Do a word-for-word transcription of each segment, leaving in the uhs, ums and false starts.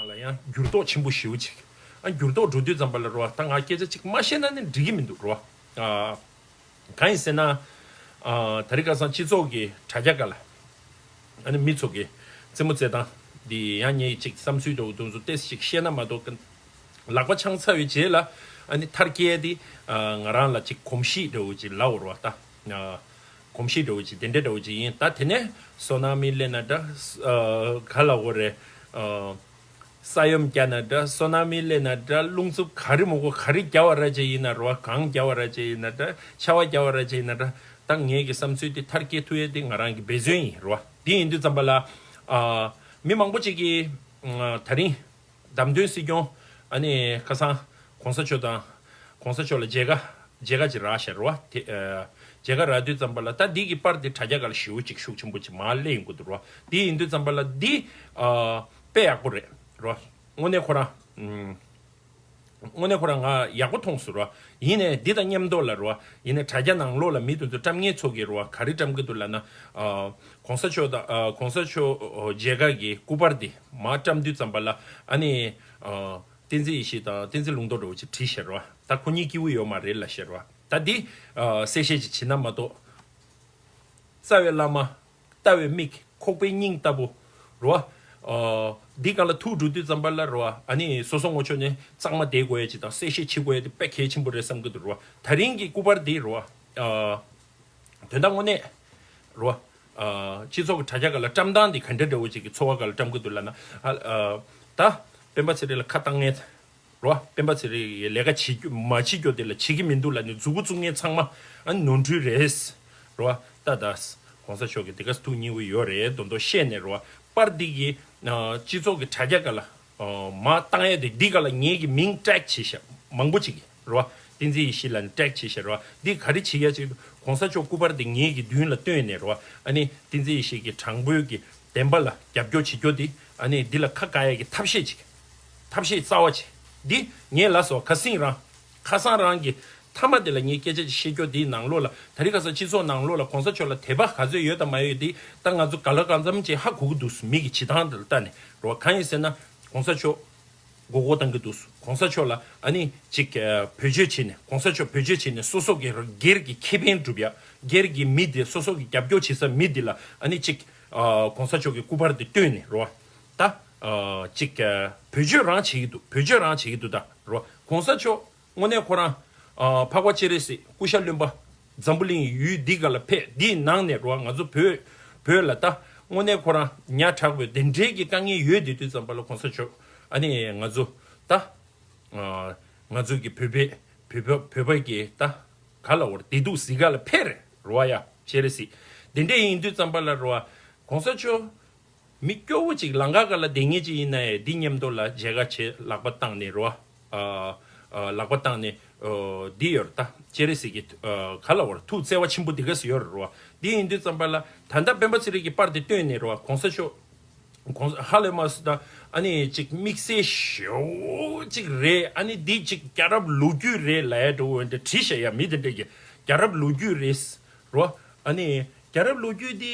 ལ་ཡང་འགྱུར་ལྡོག་ཆེན་པོ་ཞེ་པོ་ཅིག་ཨ་འགྱུར་ལྡོག་འགྲོ་དུས་ཙམ་པ་ལ་རོ། ད་ང་སྐད་ཆ་ཅིག་མ་བཤད་ན་ནི་འགྲིག་གི་མི་འདུག་རོ། ཨ་གང་ཡིན་ཟེར་ན། ཨ་ད་རིང་ཁ་སང་སྤྱི་ཚོགས་ཀྱི་དྲ་རྒྱ་སྒང་ལ་ཨ་ནི་མི་ཚོ་གི་རྩེད་མོ་རྩེ་སྟངས་འདི་ཡང་ངས་ཅིག་བསམ་ཚུལ་འདྲ་བོ་དེ་ཚོ་ཏོག་ཙམ་ཅིག་བཤད་ན་མ་གཏོགས། ལག་པ་འཆང་ཚར་བའི་རྗེས་ལ་ཨ་ནི་མཐར་སྐྱེལ་དེ་ཨ་ང་རང་ལ་ཅིག་གོམས་གཤིས་འདྲ་བོ་ཅིག་ལབ་དགོས་རེད་པ། ད་ཨ་གོམས་གཤིས་འདྲ་བོ་ཅིག་དེ་འདྲ་འདྲ་བོ་ཅིག་ཡིན། ད་དེ་ནས་སོ་ནམ་གླེང་ན་འདྲ། ཨ་ག་ལབ་དགོས་རེད། ཨ་ས་ཡོམ་བརྒྱབ་ན་འདྲ། སོ་ནམ་གླེང་ན་འདྲ། རླུང་འཚུབ་ག་རེ་མོ་གོ་ག་རེ་བརྒྱབ་པ་ར་ཅིག་ཡིན་ན་རོ། གངས་བརྒྱབ་པ་ར་ཅིག་ཡིན་ན་འདྲ། ཆར་པ་བརྒྱབ་པ་ར་ཅིག་ཡིན་ན་འདྲ། ད་ངེད་ཀྱི་བསམ་ཚུལ་དེ་མཐར་སྐྱེལ་ཐུབ་ཡས་དེ་ང་རང་གི་འབད་བརྩོན་ཡིན་རོ། དེ་ཡིན་དུས་ཙམ་པ་ལ་ཨ་མི་མང་པོ་ཅིག་གིས་ཨ་ད་རིང་བདམས་ཐོན་སྲིད་སྐྱོང་ཨ་ནི་ཁ་སང་གོང་ས་མཆོག་དང་། གོང་ས་མཆོག་ལ་མཇལ་ཁ་མཇལ་ཁ་ཅིག་རག་ཤག་རོ། དེ་ཨ་མཇལ་ཁ་རག་དུས་ཙམ་པ་ལ་ད་འདི་གི་པར་དེ་དྲ་རྒྱ་སྒང་ལ་ཞེ་པོ་ཅིག་ཤུགས་ཆེན་པོ་ཅིག་མར་སླེབས་ཡོང་གི་འདུག་རོ། དེ་ཡིན་དུས་ཙམ་པ་ལ་འདི་ཨ་དཔེ་ཡག་པོ་རེད་རོ། དངོས་གནས་ཁོ་རང་ཨུམ་དངོས་གནས་ཁོ་རང་ང་ཡག་པོ་མཐོང་སོང་རོ། ཡིན་ནའི་འདི་དང་མཉམ་དུ་ལ་རོ། ཡིན་ནའི་དྲ་རྒྱ་ནང་ལོགས་ལ་མི་དེ་ཚོ་བཀྲམ་མཁན་ཚོ་གིས་རོ་ག་རེ་བཀྲམ་གི་འདུག་ལབ་ན། ཨ་གོང་ས་མཆོག་དང་ཨ་གོང་ས་མཆོག་མཇལ་ཁ་གི་སྐུ་པར་དེ་མར་བཀྲམ་དུས་ཙམ་པ་ལ་ཨ་ནི་ཨ་བསྟན་འཛིན་ཡེ་ཤེས་དང་བསྟན་འཛིན་ལུང་རྟོགས་འདྲ་བོ་ཅིག་བྲིས་ཤག་རོ། ད་ཁོ་གཉིས་སྐྱིད་པོ་ཡོད་མ་རེད་ལབ་ཤག་རོ། ད་འདི་ཨ་གསལ་བཤད་ཅིག་བྱེད་ན་མ་གཏོགས། རྩ་བའི་བླ་མ། ལྟ་བའི་མིག་ཁོག་པའི་སྙིང་ལྟ་བུ་རོ། ཨ་འདི་སྒང་ལ་ཐུག་འགྲོ་དུས་ཙམ་པ་ལ་རོ། ཨ་ནི་སོ་སོ་ངོ་ཕྱོགས་ནས་གཙང་མ་བསྡད་དགོས་ཡ་ཅིག་དང་གསལ་བཤད་བྱེད་དགོས་ཡ་དེ་དཔེ་གལ་ཆེན་པོ་རེད་བསམ་གི་འདུག་རོ། ད་རིང་གི་སྐུ་པར་འདི་རོ། ཨ་དོན་དག་དངོས་གནས་རོ། ཨ་སྤྱི་ཚོགས་ཀྱི་དྲ་རྒྱ་སྒང་ལ་བཀྲམ་སྟངས་འདི་ག་འདྲ་འདྲ་བོ་ཅིག་གི་ཚོར་བ་སྒང་ལ་བཀྲམ་གི་འདུག་ལབ་ན། ཨ་ཨ་ད་སྤེན་པ་ཚེ་རིང་ལ་ཁ་བཏང་མཁན་རོ། སྤེན་པ་ཚེ་རིང་གི་ལས་ཀ་བྱེད་རྒྱུ་མ་བྱེད་རྒྱུ་དེ་ལ་བྱེད་ཀྱི་མི་འདུག་ལབ་ནས་མཛུབ་གུ་བཙུགས་མཁན་ཚང་མ་ཨ་ནི་ནོར་འཁྲུལ་རེད་རོ། ད་ད་གོང་ས་མཆོག་གི་དེ་ག་ཐུགས་མཉེས་པོ་ཡོད་རེད་མདོག་མདོག་བཤད་ནས་རོ། པར་འདི་གི་ཨ་སྤྱི་ཚོགས་ཀྱི་དྲ་རྒྱ་སྒང་ལ་ཨ་མར་བཏང་ཡ་དེ་འདི་སྒང་ལ་ངེད་ཀྱི་མིང་ཊེག་བྱས་ཤག་མང་པོ་ཅིག་གིས་རོ། བསྟན་འཛིན་ཡེ་ཤེས་ལབ་ནས་ཊེག་བྱས་ཤག་རོ། འདི་ག་རེ་བྱེད་ཡ་ཅིག་གོང་ས་མཆོག་སྐུ་པར་འདི་ངེད་ཀྱི་མདུན་ལ་བཏོན་ནས་རོ། ཨ་ནི་བསྟན་འཛིན་ཡེ་ཤེས་ཀྱི་དྲང་པོའི་གི་བདེན་པ་ལ་རྒྱབ་སྐྱོར་བྱེད་རྒྱུ་འདི་ཨ་ནི་འདི་ལ་ཁ་བཀག་ཡ་གི་ཐབས་ཤེས་ཅིག་ཐབས་ཤེས་རྩ་བ་ཅིག་འདི་ངས་ལབ་སོང་། ཁ་སང་རང་ཁ་སང་རང་གི་མཐའ་མ་དེ་ལ་ངས་སྐད་ཆ་ཅིག་བཤད་རྒྱུ་འདིའི་ནང་ལོགས་ལ། ད་རིང་ཁ་སང་སྤྱི་ཚོགས་ནང་ལོགས་ལ་གོང་ས་མཆོག་ལ་དད་པ་ག་ཚོད་ཡོད་དང་མ་ཡོད་འདི་ད་ང་ཚོ་ག་ལ་གང་འཚམ་ཅིག་ཧ་གོ་གི་འདུག་མི་གི་བྱེད་སྟངས་དེ་ལ་ལྟ་ནས་རོ། གང་ཡིན་ཟེར་ན་གོང་ས་མཆོག་མགོ་སྐོར་བཏང་གི་འདུག་གོང་ས་མཆོག་ལ་ཨ་ནི་ཅིག་ཨ་བེད་སྤྱོད་བྱས་ནས། གོང་ས་མཆོག་བེད་སྤྱོད་བྱས་ནས་སོ་སོ་གི་སྒེར་གྱི་ཁེ་ཕན་སྒྲུབ་ཡ། སྒེར་གྱི་མི་དེ་སོ་སོ་གི་རྒྱབ་སྐྱོར་བྱེད་ས་མི་དེ་ལ་ཨ་ནི་ཅིག་ཨ་གོང་ས་མཆོག་གི་སྐུ་པར་དེ་བཏོན་ནས་རོ། ད་ཨ་ཅིག་ཨ་བེད་སྤྱོད་རང་བྱེད་ཀྱི་འདུག་བེད་སྤྱོད་རང་བྱེད་ཀྱི་འདུག་ད་རོ། གོང་ས་མཆོག་དངོས་གནས་ཁོ་རང་ཨ་འཕགས་པ་སྤྱན་རས་གཟིགས་སྐུ་ཤ་རློན་པ། འཛམ་བུ་གླིང་ཡུལ་འདི་ག་ལ་ཕེབས། འདིའི་ནང་ནས་རོ། ང་ཚོ་བོད་བོད་ལ་ད་དངོས་གནས་ཁོ་རང་ཉག་ཕྲ་བའི་དེ་འདྲའི་གི་དཀའ་ངལ་ཡོད་དེ་དུས་ཙམ་པ་ལ་གོང་ས་མཆོག་ཨ་ནི་ང་ཚོ་ད་ཨ་ང་ཚོ་གི་བོད་པའི་བོད་པ་བོད་པ་གི་ད་ག་ལ་བར་བདེ་སྡུག་གཟིགས་ག་ལ་ཕེབས་རེད་རོ། ཡ་སྤྱན་རས་གཟིགས་དེ་འདྲ་ཡིན་དུས་ཙམ་པ་ལ་རོ། གོང་ས་མཆོག་མི་སྐྱོ་བོ་ཅིག་ལམ་ཁ་སྒང་ལ་བསྡད་མཁན་ཅིག་ཡིན་ན་ཡང་འདི་མཉམ་དུ་ལ་མཇལ་ཁ་བྱེད་ལག་པ་བཏང་ནས་རོ། ཨ་ཨ་ལག་པ་བཏང་ནས་ཨོ་འདི་ཡོད་རེད། ད་སྤྱན་རས་གཟིགས་ཀྱི་ཨ་ག་ལ་བར་ཐུགས་བརྩེ་བ་ཆེན་པོ་འདི་ག་སེ་ཡོད་རེད་རོ། འདི་ཡིན་དུས་ཙམ་པ་ལ་ད་ལྟ་སྤེན་པ་ཚེ་རིང་གི་པར་དེ་བཏོན་ནས་རོ། གོང་ས་མཆོག་གོང་ཧ་ལས་མ་སོང་། ད་ཨ་ནི་ཅིག་དམིགས་བསལ་ཞེ་པོ་ཅིག་རེད། ཨ་ནི་འདི་ཅིག་རྒྱལ་རབས་ལོ་རྒྱུས་རེད་ལབ་ཡ་འདྲ་བོ་འདྲ་བྲིས་བཞག་ཡ་མི་དེ་འདྲ་གི་རྒྱལ་རབས་ལོ་རྒྱུས་རེད་རོ། ཨ་ནི་རྒྱལ་རབས་ལོ་རྒྱུས་འདི་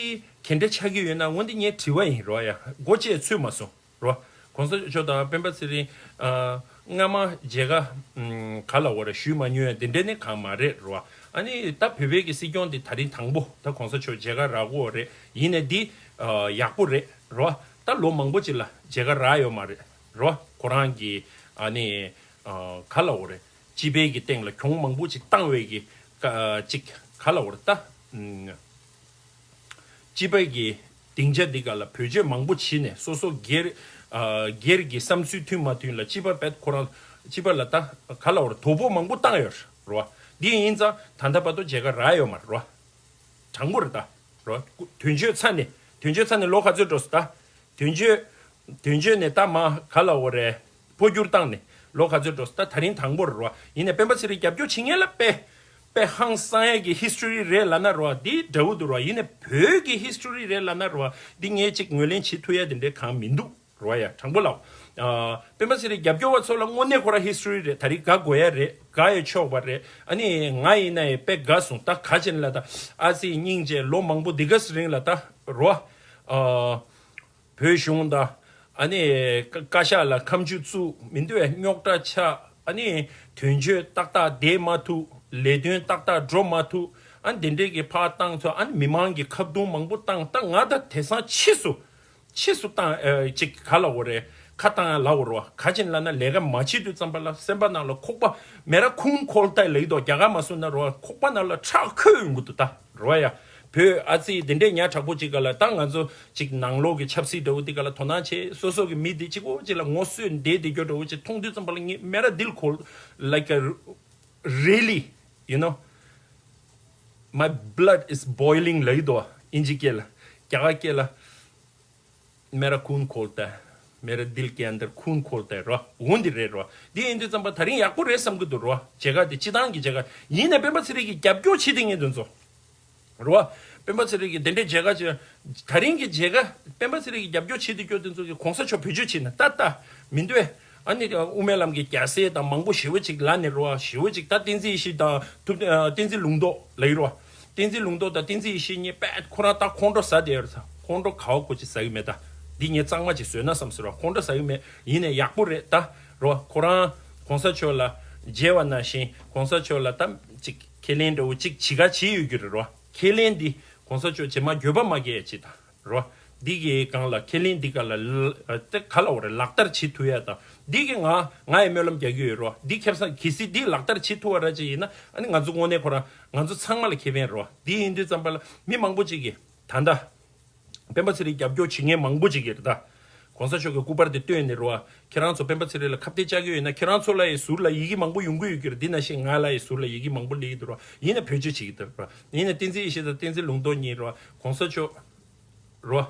ག་འདྲ་ཆགས་ཀྱི་ཡོད་ན་འོ་འདི་ངས་དྲི་བ་ཡིན་རོ། ཡ་སྒོ་ཕྱེ་ཚུད་མ་སོང་རོ། གོང་ས་མཆོག་དང་སྤེན་པ་ཚེ་རིང་ཨ་སྔ་མ་མཇལ་ཁ་ཨམ་ག་ལ་བར་ཞུས་མ་མྱོང་ཡ་དེ་འདྲ་ནི་གང་མ་རེད་རོ། ཨ་ནི་ད་བོད་པའི་གི་སྲིད་སྐྱོང་འདི་ད་རིང་དང་པོ་ད་གོང་ས་མཆོག་མཇལ་ཁ་རག་གོ་རེད། ཡིན་ནའི་འདི་ཨ་ཡག་པོ་རེད་རོ། ད་ལོ་མང་པོ་ཅིག་ལ་མཇལ་ཁ་རག་ཡོད་མ་རེད་རོ། ཁོ་རང་གི་ཨ་ནི་ཨ་ག་ལ་བར་སྤྱི་པའི་གི་སྟེང་ལ་གྱོང་མང་པོ་ཅིག་བཏང་བའི་གི་ཀ་ཅིག་ག་ལ་བར་ད་ཨམ་སྤྱི་པའི་གི་སྡིངས་ཆ་འདི་ག་ལ་བེད་སྤྱོད་མང་པོ་བྱས་ནས་སོ་སོ་སྒེར་ཨ་སྒེར་གྱི་བསམ་ཚུལ་མཐུན་མ་མཐུན་ལ་སྤྱི་པ་བེད་ཁོ་རང་སྤྱི་པ་ལ་ད་ག་ལ་བར་དོ་ཕོག་མང་པོ་བཏང་ཡོད་རོ། འདི་ཡིན་ཙང་ད་ལྟ་བར་དུ་མཇལ་ཁ་རག་ཡོད་མ་རེད་རོ། དྲང་པོ་རེད་ད་རོ། དོན་གཅོད་ཚར་ནས་དོན་གཅོད་ཚར་ནས་ལོ་ག་ཚོད་འགྲོ་སོང་ད། དོན་གཅོད་དོན་གཅོད་ནས་ད་མ་ག་ལ་འོ་རེད། འཕོ་འགྱུར་བཏང་ནས་ལོ་ག་ཚོད་འགྲོ་སོང་ད། ད་རིང་དང་པོ་རེད་རོ། ཡིན་ནའི་སྤེན་པ་ཚེ་རིང་རྒྱབ་སྐྱོར་བྱེད་མཁན་ལ་དཔེ་དཔེ་ཧང་སང་ཡས་ཀྱི་ཧི་སི་ཊོ་རི་རེད་ལབ་ན་རོ། འདི་འདྲ་བོ་འདུག་རོ། ཡིན་ནའི་བོད་ཀྱི་ཧི་སི་ཊོ་རི་རེད་ལབ་ན་རོ། འདི་ངས་ཅིག་ངོས་ལེན་བྱེད་ཐུབ་ཡ་དེ་འདྲའི་གང་མི་འདུག་རོ། ཡ་དྲང་པོ་ལབ། ཨ་སྤེན་པ་ཚེ་རིང་རྒྱབ་སྐྱོར་བ་ཚོ་ལ་དངོས་གནས་ཁོ་རང་ཧི་སི་ཊོ་རི་རེད། ད་རིང་དགའ་དགོས་ཡ་རེད། དགའ་ཡ་ཆོག་པ་རེད། ཨ་ནི་ང་ཡིན་ན་ཡང་དཔེ་དགའ་སོང་ད། ག་ཅན་ལ་ད་ཨ་ཙི་སྙིང་རྗེ་ལོ་མང་པོ་འདི་ག་ཚོད་རིང་ལ་ད་རོ། ཨ་བོད་གཞུང་དང་ ཨ་ནི་བཀའ་ཤག་ལ་ཁ་མཆུ་བཙུགས་མི་འདུག་རྙོག་དྲ་ཆགས། ཨ་ནི་དོན་གཅོད་ཏག་ཏག་བསྡད་མ་ཐུབ། ལས་དོན་ཏག་ཏག་འགྲོ་མ་ཐུབ། ཨ་ནི་དེ་འདྲས་ཀྱི་ཕར་བཏང་ཚོ། ཨ་ནི་མི་མང་གི་ཁ་རྡུང་མང་པོ་བཏང་། ད་ང་ད་དེང་སང་ཕྱིས་སུ་ཕྱིས་སུ་བཏང་ཨ་ཅིག་ག་ལབ་དགོས་རེད། ཁ་བཏང་ཡ་ལབ་དགོས་རེད་བ། ག་ཅིག་ལབ་ན་ལས་ཀ་མ་བྱེད་དུས་ཙམ་པ་ལ་སེམས་པ་ནང་ལ་ཁོག་པ་མེ་ར་ཁུང་ཁོལ་ཏ་ལེགས་དོ། རྒྱ་གར་མ་སུ་ན་རོ། ཁོག་པ་ནང་ལ་ཁྲག་ཁོལ་ཡོང་གི་འདུག་ད་རོ་ཡ། བོད་ཨ་ཙི་དེ་འདྲས་ཉག་དྲག་པོ་ཅིག་ག་ལ་ད་ང་ཚོ་ཅིག་ནང་ལོགས་ཀྱི་ཆབ་སྲིད་འདྲ་བོ་དེ་ག་ལ་དོ་སྣང་བྱེད། སོ་སོ་གི་མི་དེ་གཅིག་པོ་ཅིག་ལ་ངོ་སོས་བསྡད་དེ་སྐྱོ་འདྲ་བོ་ཅིག་མཐོང་དུས་ཙམ་པ་ལ་ངས་མེ་ར་དིལ་ཁོལ། Like a really, you know, my blood is boiling ལེགས་དོ། ཨིན་ཇི་སྐད་ལ། རྒྱ་གར་སྐད་ལ། མེ་ར་ཁུང་ཁོལ་ཏ། མེ་ར་དིལ་ཀེ་ཨན་དར་ཁུང་ཁོལ་ཏ་རོ། འོ་འདི་རེད་རོ། འདི་ཡིན་དུས་ཙམ་པ་ད་རིང་ཡག་པོ་རེད་བསམ་གི་འདུག་རོ། མཇལ་ཁ་དེ་སྤྱི་བཏང་གི་མཇལ་ཁ་ཡིན་ནའི་སྤེན་པ་ཚེ་རིང་གི་རྒྱབ་སྐྱོར་བྱེད་དེ་ངས་དེ་ཚོ་རོ། སྤེན་པ་ཚེ་རིང་གི་དེ་འདྲའི་མཇལ་ཁ་བྱེད། ད་རིང་གི་མཇལ་ཁ་སྤེན་པ་ཚེ་རིང་གི་རྒྱབ་སྐྱོར་བྱེད་དེ་སྐྱོར་དེ་ཚོ་གི་གོང་ས་མཆོག་བེད་སྤྱོད་བྱེད་ན་ཏག་ཏག་མི་འདུག་ཨ་ནི་དབུ་མའི་ལམ་གྱི་རྒྱལ་སྲས་དང་མང་པོ་ཞེ་བོ་ཅིག་ལ་ནི་རོ། ཞེ་བོ་ཅིག་ད་བསྟན་འཛིན་ཡེ་ཤེས་དང་ཐུབ་བསྟན་འཛིན་ལུང་རྟོགས་ལ་ཡི་རོ། བསྟན་འཛིན་ལུང་རྟོགས་དང་བསྟན་འཛིན་ཡེ་ཤེས་གཉིས་པད་ཁོ་རང་ད་ཁོང་ཁྲོ་ཟ་བསྡད་ཡོད་རེད། ཁོང་ཁྲོ་ག་བ་ཁོ་ཅིག་ཟ་གི་མེད། ད་འདི་ངས་གཙང་མ་ཅིག་བཟོས་ན་བསམ་སོང་རོ། ཁོང་ཁྲོ་ཟ་གི་མེད། ཡིན་ནའི་ཡག་པོ་རེད་ད་རོ། ཁོ་རང་གོང་ས་མཆོག་ལ་མཇལ་བ་ནང་བཞིན་གོང་ས་མཆོག་ལ་ད་ཅིག་ཁས་ལེན་འདྲ་བོ་ཅིག་བྱེད་ག་བྱེད་ཡོད་རྒྱུ་རེད་རོ། ཁས་ལེན་འདི་གོང་ས་མཆོག་རྗེས་མ་འགྱོད་པ་མ་སྐྱེ་ཡ་ཅིག་ད་རོ། འདི་གི་སྒང་ལ་ཁས་ལེན་འདི་ག་ལ་ལ་ཏེ་ག་ལ་འོ་རེད། ལག་བསྟར་བྱེད་ཐུབ་ཡ་ད་འདི་གི་ང་ང་ཡི་སྨོན་ལམ་རྒྱག་གི་ཡོད་རོ། འདི་ཁེ་བཟང་གལ་སྲིད་འདི་ལག་བསྟར་བྱེད་ཐུབ་པ་ར་ཅིག་ཡིན་ན་ཨ་ནི་ང་ཚོ་དངོས་གནས་ཁོ་རང་ང་ཚོ་ཚང་མ་ལ་ཁེ་ཕན་རོ། འདི་ཡིན་དུས་ཙམ་པ་ལ་མི་མང་པོ་ཅིག་གིས་ད་ལྟ་སྤེན་པ་ཚེ་རིང་རྒྱབ་སྐྱོར་བྱེད་མཁན་མང་པོ་ཅིག་ཡོད་རེད་ད། གོང་ས་མཆོག་གི་སྐུ་པར་དེ་བཏོན་ནས་རེད་བ། ཁྱེད་རང་ཚོ་སྤེན་པ་ཚེ་རིང་ལ་ཁ་གཏད་བཅག་གི་ཡོད་ན་ཁྱེད་རང་ཚོ་ལ་ཡི་ཟུར་ལ་ཡི་གེ་མང་པོ་ཡོང་གི་ཡོད་ཀྱི་རེད། འདི་ནང་བཞིན་ང་ལ་ཡི་ཟུར་ལ་ཡི་གེ་མང་པོ་སླེབས་ཀྱི་འདུག་རེད་བ། ཡིན་ན་བེད་སྤྱོད་བྱེད་ཀྱི་འདུག་རེད་བ། ཡིན་ན་བསྟན་འཛིན་ཡེ་ཤེས་དང་བསྟན་འཛིན་ལུང་རྟོགས་གཉིས་རེད་བ། གོང་ས་མཆོག་རེད་བ།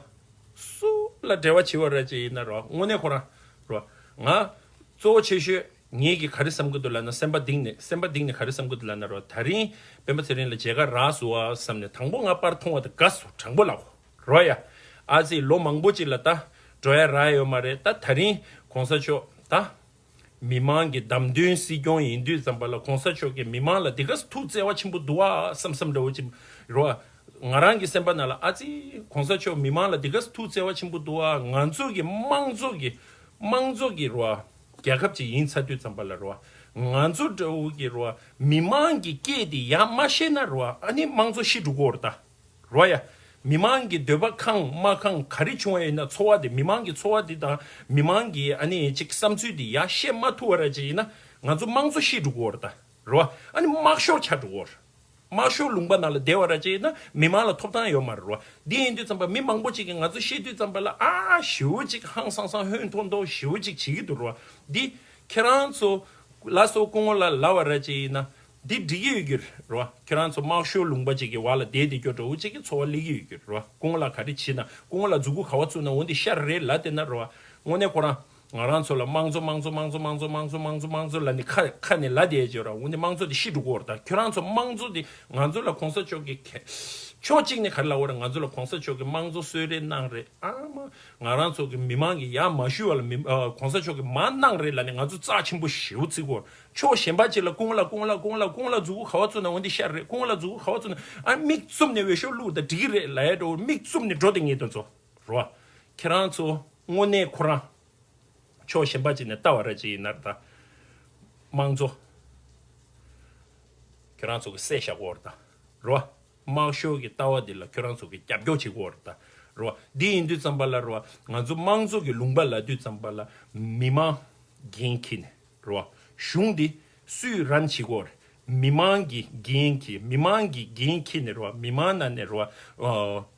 སུ་ལ་འབྲེལ་བ་བྱེད་པ་རེད་ཅེས་ཡིན་ན་རེད་བ། དངོས་གནས་ཁོ་རང་རེད་བ། ང་གཙོ་བོ་ཆེ་ཤོས་ངེད་ཀྱིས་ག་རེ་བསམ་གྱི་འདུག་ལབ་ན། སེམས་པ་གཏིང་ནས་སེམས་པ་གཏིང་ནས་ག་རེ་བསམ་གྱི་འདུག་ལབ་ན་རེད་བ། ད་རིང་སྤེན་པ་ཚེ་རིང་ལ་མཇལ་ཁ་རག་སོང་བ་བསམ་ནས་དང་པོ་ང་པར་མཐོང་བ་དང་དགའ་སོང་། དྲང་པོ་ལབ་རོ་ཡ། ཨ་ཙི་ལོ་མང་པོ་ཅིག་ལ་ད་འགྲོ་ཡ་རག་ཡོད་མ་རེད། ད་ད་རིང་གོང་ས་མཆོག་ད་མི་མང་གི་བདམས་ཐོན་སྲིད་སྐྱོང་ཡིན་དུས་ཙམ་པ་ལ་གོང་ས་མཆོག་གིས་མི་མང་ལ་འདི་ག་ཐུགས་བརྩེ་བ་ཆེན་པོ་འདུག་ཨ་བསམ་བསམ་འདྲ་བོ་ཅིག་རོ། ང་རང་གི་སེམས་པ་ནང་ལ་ཨ་ཙི་གོང་ས་མཆོག་མི་མང་ལ་འདི་ག་ཐུགས་བརྩེ་བ་ཆེན་པོ་འདུག་ཨ། ང་ཚོ་གི་དམངས་གཙོ་གི་དམངས་གཙོ་གི་རོ། རྒྱལ་ཁབ་ཅིག་ཡིན་ཚར་དུས་ཙམ་པ་ལ་རོ། ང་ཚོ་འདྲ་བོ་གི་རོ། མི་མང་གི་སྐད་དེ་ཡར་མ་བཤད་ན་རོ། ཨ་ནི་དམངས་གཙོ་ཤི་འགྲོ་གི་ཡོད་རེད་ད། རོ་ཡ། མི་མང་གི་འདོད་པ་ཁེངས་མ་ཁེངས་ག་རེ་བྱུང་བ་ཡིན་ན་འཚོ་བ་དེ་མི་མང་གི་འཚོ་བ་དེ་དང་མི་མང་གི་ཨ་ནི་ཅིག་བསམ་ཚུལ་དེ་ཡར་བཤད་མ་ཐུབ་པ་ར་ཅིག་ཡིན་ན་ང་ཚོ་དམངས་གཙོ་ཤི་འགྲོ་གི་ཡོད་རེད་ད། རོ། ཨ་ནི་དམག་ཤོར་ཆགས་འགྲོ་གི་ཡོད་རེད། དམག་ཤོར་ལུང་པ་ནང་ལ་བསྡད་པ་ར་ཅིག་ཡིན་ན་མི་མང་ལ་ཐོབ་ཐང་ཡོད་མ་རེད་རོ། འདི་ཡིན་དུས་ཙམ་པ་མི་མང་པོ་ཅིག་གིས་ང་ཚོ་བཤད་དུས་ཙམ་པ་ལ་ཨ་ཞེ་པོ་ཅིག་ཧང་སང་སང་ཧོན་ཐོར་ཐོར་ཞེ་པོ་ཅིག་བྱེད་ཀྱི་འདུག་རོ། འདི་ཁྱེད་རང་ཚོ་ལ་སོགས་སྐུ་ངོ་ལ་ལབ་པ་ར་ཅིག་ཡིན་ན། འདི་འགྲིག་གི་ཡོད་ཀྱི་རེད་བ། ཁྱེད་རང་ཚོ་དམག་ཤོར་ལུང་པ་ཅིག་གི་བར་ལ་བསྡད་དེ་སྐྱོ་འདྲ་བོ་ཅིག་གི་འཚོ་བ་སླེབས་ཀྱི་ཡོད་ཀྱི་རེད་བ། སྐུ་ངོ་ལ་ག་རེ་བྱེད་ན་སྐུ་ངོ་ལ་མཛུ་གུ་ག་བ་བཙུགས་ན་འོ་འདི་ཤར་རེད་ལབ་བསྡད་ན་རེད་བ། དངོས་གནས་ཁོ་རང་ང་རང་ཚོ་ལ་དམངས་གཙོ་དམངས་གཙོ་དམངས་གཙོ་དམངས་གཙོ་དམངས་གཙོ་དམངས་གཙོ་ལབ་ནས་ཁ་ཁ་ནས་ལབ་བསྡད་ཡོད་ཀྱི་རེད་བ། འོ་འདི་དམངས་གཙོ་འདི་ཤི་འགྲོ་གི་ཡོད་རེད་ད། ཁྱོད་རང་ཚོ་དམངས་གཙོ་འདི་ང་ཚོ་ལ་གོང་ས་མཆོག་གིས་ཁེ་ཕྱོགས་གཅིག་ནས་ག་རེ་ལབ་དགོས་རེད། ང་ཚོ་ལ་གོང་ས་མཆོག་གིས་དམངས་གཙོ་གསོལ་རས་གནང་རེད། ཨ་མ། ང་རང་ཚོ་གི་མི་མང་གི་ཡར་མ་ཞུ་བ་ལ་མི་ཨ་གོང་ས་མཆོག་གི་མར་གནང་རེད་ལབ་ནས་ང་ཚོ་རྩ་ཆེན་པོ་ཞེ་པོ་བརྩི་གི་ཡོད། ཕྱོགས་གཞན་པ་ཅིག་ལ་སྐུ་ངོ་ལ་སྐུ་ངོ་ལ་སྐུ་ངོ་ལ་སྐུ་ངོ་ལ་མཛུ་གུ་ག་བ་བཙུགས་ན་འོ་འདི་ཤར་རེད། སྐུ་ངོ་ལ་མཛུ་གུ་ག་བ་བཙུགས་ན་ཨ་མིག་བཙུམ་ནས་འོས་ཤོག་བླུགས་ད་འགྲིག་གི་རེད་ལབ་ཡ་འདྲ་བོ་མིག་བཙུམ་ནས་འགྲོ་བསྡད་མཁན་དེ་ཚོ་རེད་བ། ཁྱེད་རང་ཚོ་དངོས་གནས་ཁོ་རང་ཕྱོགས་གཞན་པ་ཅིག་ནས་ལྟ་བ་ར་ཅིག་ཡིན་ན་ད་དམངས་གཙོ་ཁྱེད་རང་ཚོ་གི་བསད་བཞག་གི་ཡོད་རེད་ད་རེད་བ། དམག་ཤོར་གྱི་ལྟ་བ་འདི་ལ་ཁྱོད་རང་ཚོ་གིས་རྒྱབ་སྐྱོར་བྱེད་དགོས་རེད་ད། རེད་བ། འདི་ཡིན་དུས་ཙམ་པ་ལ་རེད་བ། ང་ཚོ་དམངས་གཙོ་གི་ལུང་པ་ལབ་དུས་ཙམ་པ་ལ་མི་མང་འགན་འཁྱེར་ནས་རེད་བ། གཞུང་འདི་སུས་རན་བྱེད་དགོས་རེད། མི་མང་གིས་འགན་འཁྱེར། མི་མང་གིས་འགན་འཁྱེར་ནས་རེད་བ། མི་མང་ནང་ནས་རེད་བ།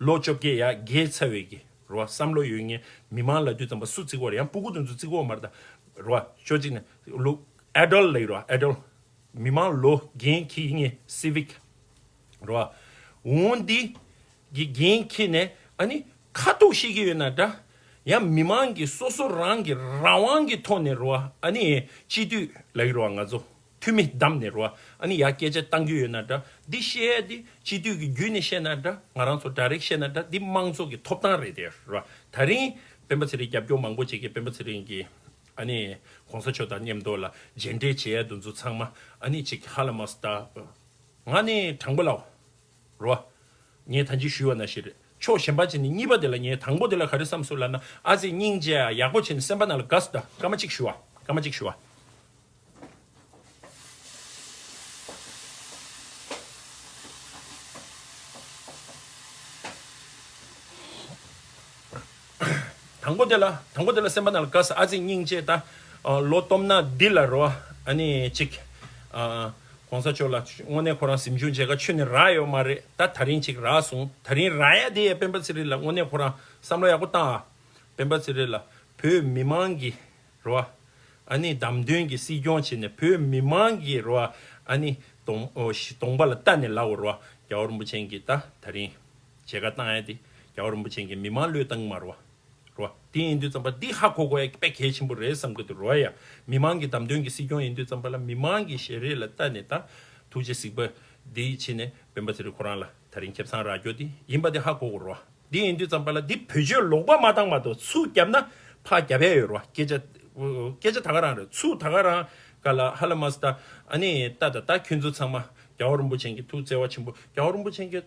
ལོ་བཅོ་བརྒྱད་ཡར་རྒས་ཚར་བའི་གི་རེད་བ། བསམ་བློ་ཡོད་མཁན་མི་མང་ལབ་དུས་ཙམ་པ་སུ་བརྩི་དགོས་རེད། ཡང་སྤུ་གུ་དེ་ཚོ་བརྩི་དགོས་མ་རེད་ད། རེད་བ། ཕྱོགས་གཅིག་ནས་ལུག་adult ལབ་ཀྱི་རེད་བ། adult མི་མང་ལོ་འགན་འཁྱེར་མཁན་civic རེད་བ། འོ་འདི་གི་འགན་འཁྱེར་ནས་ཨ་ནི་ཁ་ཐུག་བཤད་ཀྱི་ཡོད་ན་འདྲ། ཡང་མི་མང་གི་སོ་སོ་རང་གི་རང་དབང་གི་ཐོག་ནས་རེད་བ། ཨ་ནི་སྤྱི་འཐུས་ལབ་ཀྱི་རེད་བ། ང་ཚོ་འཐུས་མི་བདམས་ནས་རེད་བ། ཨ་ནི་ཡར་སྐད་ཆ་བཏང་གི་ཡོད་ན་འདྲ། འདི་བཤད་ཡ་འདི་སྤྱི་འཐུས་ཀྱི་བརྒྱུད་ནས་བཤད་ན་འདྲ། ང་རང་ཚོ་direct བཤད་ན་འདྲ། འདི་དམངས་གཙོ་གི་ཐོབ་ཐང་རེད་དེ་རེད་བ། ད་རིང་སྤེན་པ་ཚེ་རིང་རྒྱབ་སྐྱོར་མང་པོ་བྱེད་ཀྱི་སྤེན་པ་ཚེ་རིང་གི་ཨ་ནི་གོང་ས་མཆོག་དང་མཉམ་དུ་ལ་མཇལ་འཕྲད་བྱེད་ཡ་དེ་ཚོ་ཚང་མ་ཨ་ནི་ཅིག་ཧ་ལ་མ་སྟ། ང་ནི་དྲང་པོ་ལབ་རོ། ངས་ད་ཅི་ཞུས་པ་ནང་བཞིན་རེད། ཕྱོགས་གཞན་པ་བྱས་ནས་གཉིས་པ་དེ་ལ་ངས་དང་པོ་དེ་ལ་ག་རེ་བསམ་སོང་ལབ་ན། ཨ་ཙི་སྙིང་རྗེ་ཡག་པོ་བྱས་ནས་སེམས་པ་ནང་ལ་དགའ་སོང་། ད་སྐར་མ་གཅིག་ཞུ་བ། སྐར་མ་གཅིག་ཞུ་བ། དང་པོ་དེ་ལ་དང་པོ་དེ་ལ་སེམས་པ་ནང་ལ་དགའ་སོང་། ཨ་ཙི་སྙིང་རྗེ། ད་ལོ་སྟོབས་ན་འདི་ལ་རོ། ཨ་ནི་གཅིག་གོང་ས་མཆོག་ལ་དངོས་གནས་ཁོ་རང་གཟིམ་ཆུང་མཇལ་ཁ་ཁྱོན་ནས་རག་ཡོད་མ་རེད། ད་ད་རིང་གཅིག་རག་སོང་། ད་རིང་རག་ཡ་དེ་ཡ་སྤེན་པ་ཚེ་རིང་ལ་དངོས་གནས་ཁོ་རང་བསམ་བློ་ཡག་པོ་བཏང་ཨ། སྤེན་པ་ཚེ་རིང་ལ་བོད་མི་མང་གི་རོ། ཨ་ནི་བདམས་ཐོན་གྱི་སྲིད་སྐྱོང་བྱས་ནས་བོད་མི་མང་གི་རོ། ཨ་ནི་གདོང་ཨོ་ཞི་གདོང་པ་ལ་ལྟ་ནས་ལབ་རོ། རྒྱལ་བ་རིན་པོ་ཆེ་གིས་ད་ད་རིང་མཇལ་ཁ་བཏང་ཡ་དེ་རྒྱལ་བ་རིན་པོ་ཆེ་གིས་མི་མང་བློས་བཏང་མ་རོ། རོ། དེ་ཡིན་དུས་ཙམ་པ་འདི་ཧ་གོ་དགོས་ཡ་དཔེ་གལ་ཆེན་པོ་རེད་བསམ་གི་འདུག་རོ་ཡ། མི་མང་གི་བདམས་ཐོན་གྱི་སྲིད་སྐྱོང་ཡིན་དུས་ཙམ་པ་ལ་མི་མང་གི་ཞལ་རས་ལ་ལྟ་ནས་ད་ཐུགས་རྗེ་གཟིགས་པ་འདི་བྱས་ནས་སྤེན་པ་ཚེ་རིང་ཁོ་རང་ལ་ད་རིང་ཁེ་བཟང་རག་རྒྱུ་དེ་ཡིན་པ་དེ་ཧ་གོ་དགོས་རོ། འདི་ཡིན་དུས་ཙམ་པ་ལ་འདི་བེད་སྤྱོད་ལོག་པ་མ་བཏང་མ་གཏོགས་ཚུར་བརྒྱབ་ན་ཕར་རྒྱབ་ཡ་ཡོད་རོ། སྐད་ཆ་སྐད་ཆ་ད་ག་རང་རེད། ཚུར་ད་ག་རང་ག་ལ་ཧ་ལ་མ་སི་ད་ཨ་ནི་ད་ད་ད་ཁྱོད་ཚོ་ཚང་མ་རྒྱལ་བ་རིན་པོ་ཆེ་གི་ཐུགས་བརྩེ་བ་ཆེན་པོ། རྒྱལ་བ་རིན་པོ་ཆེ་གི་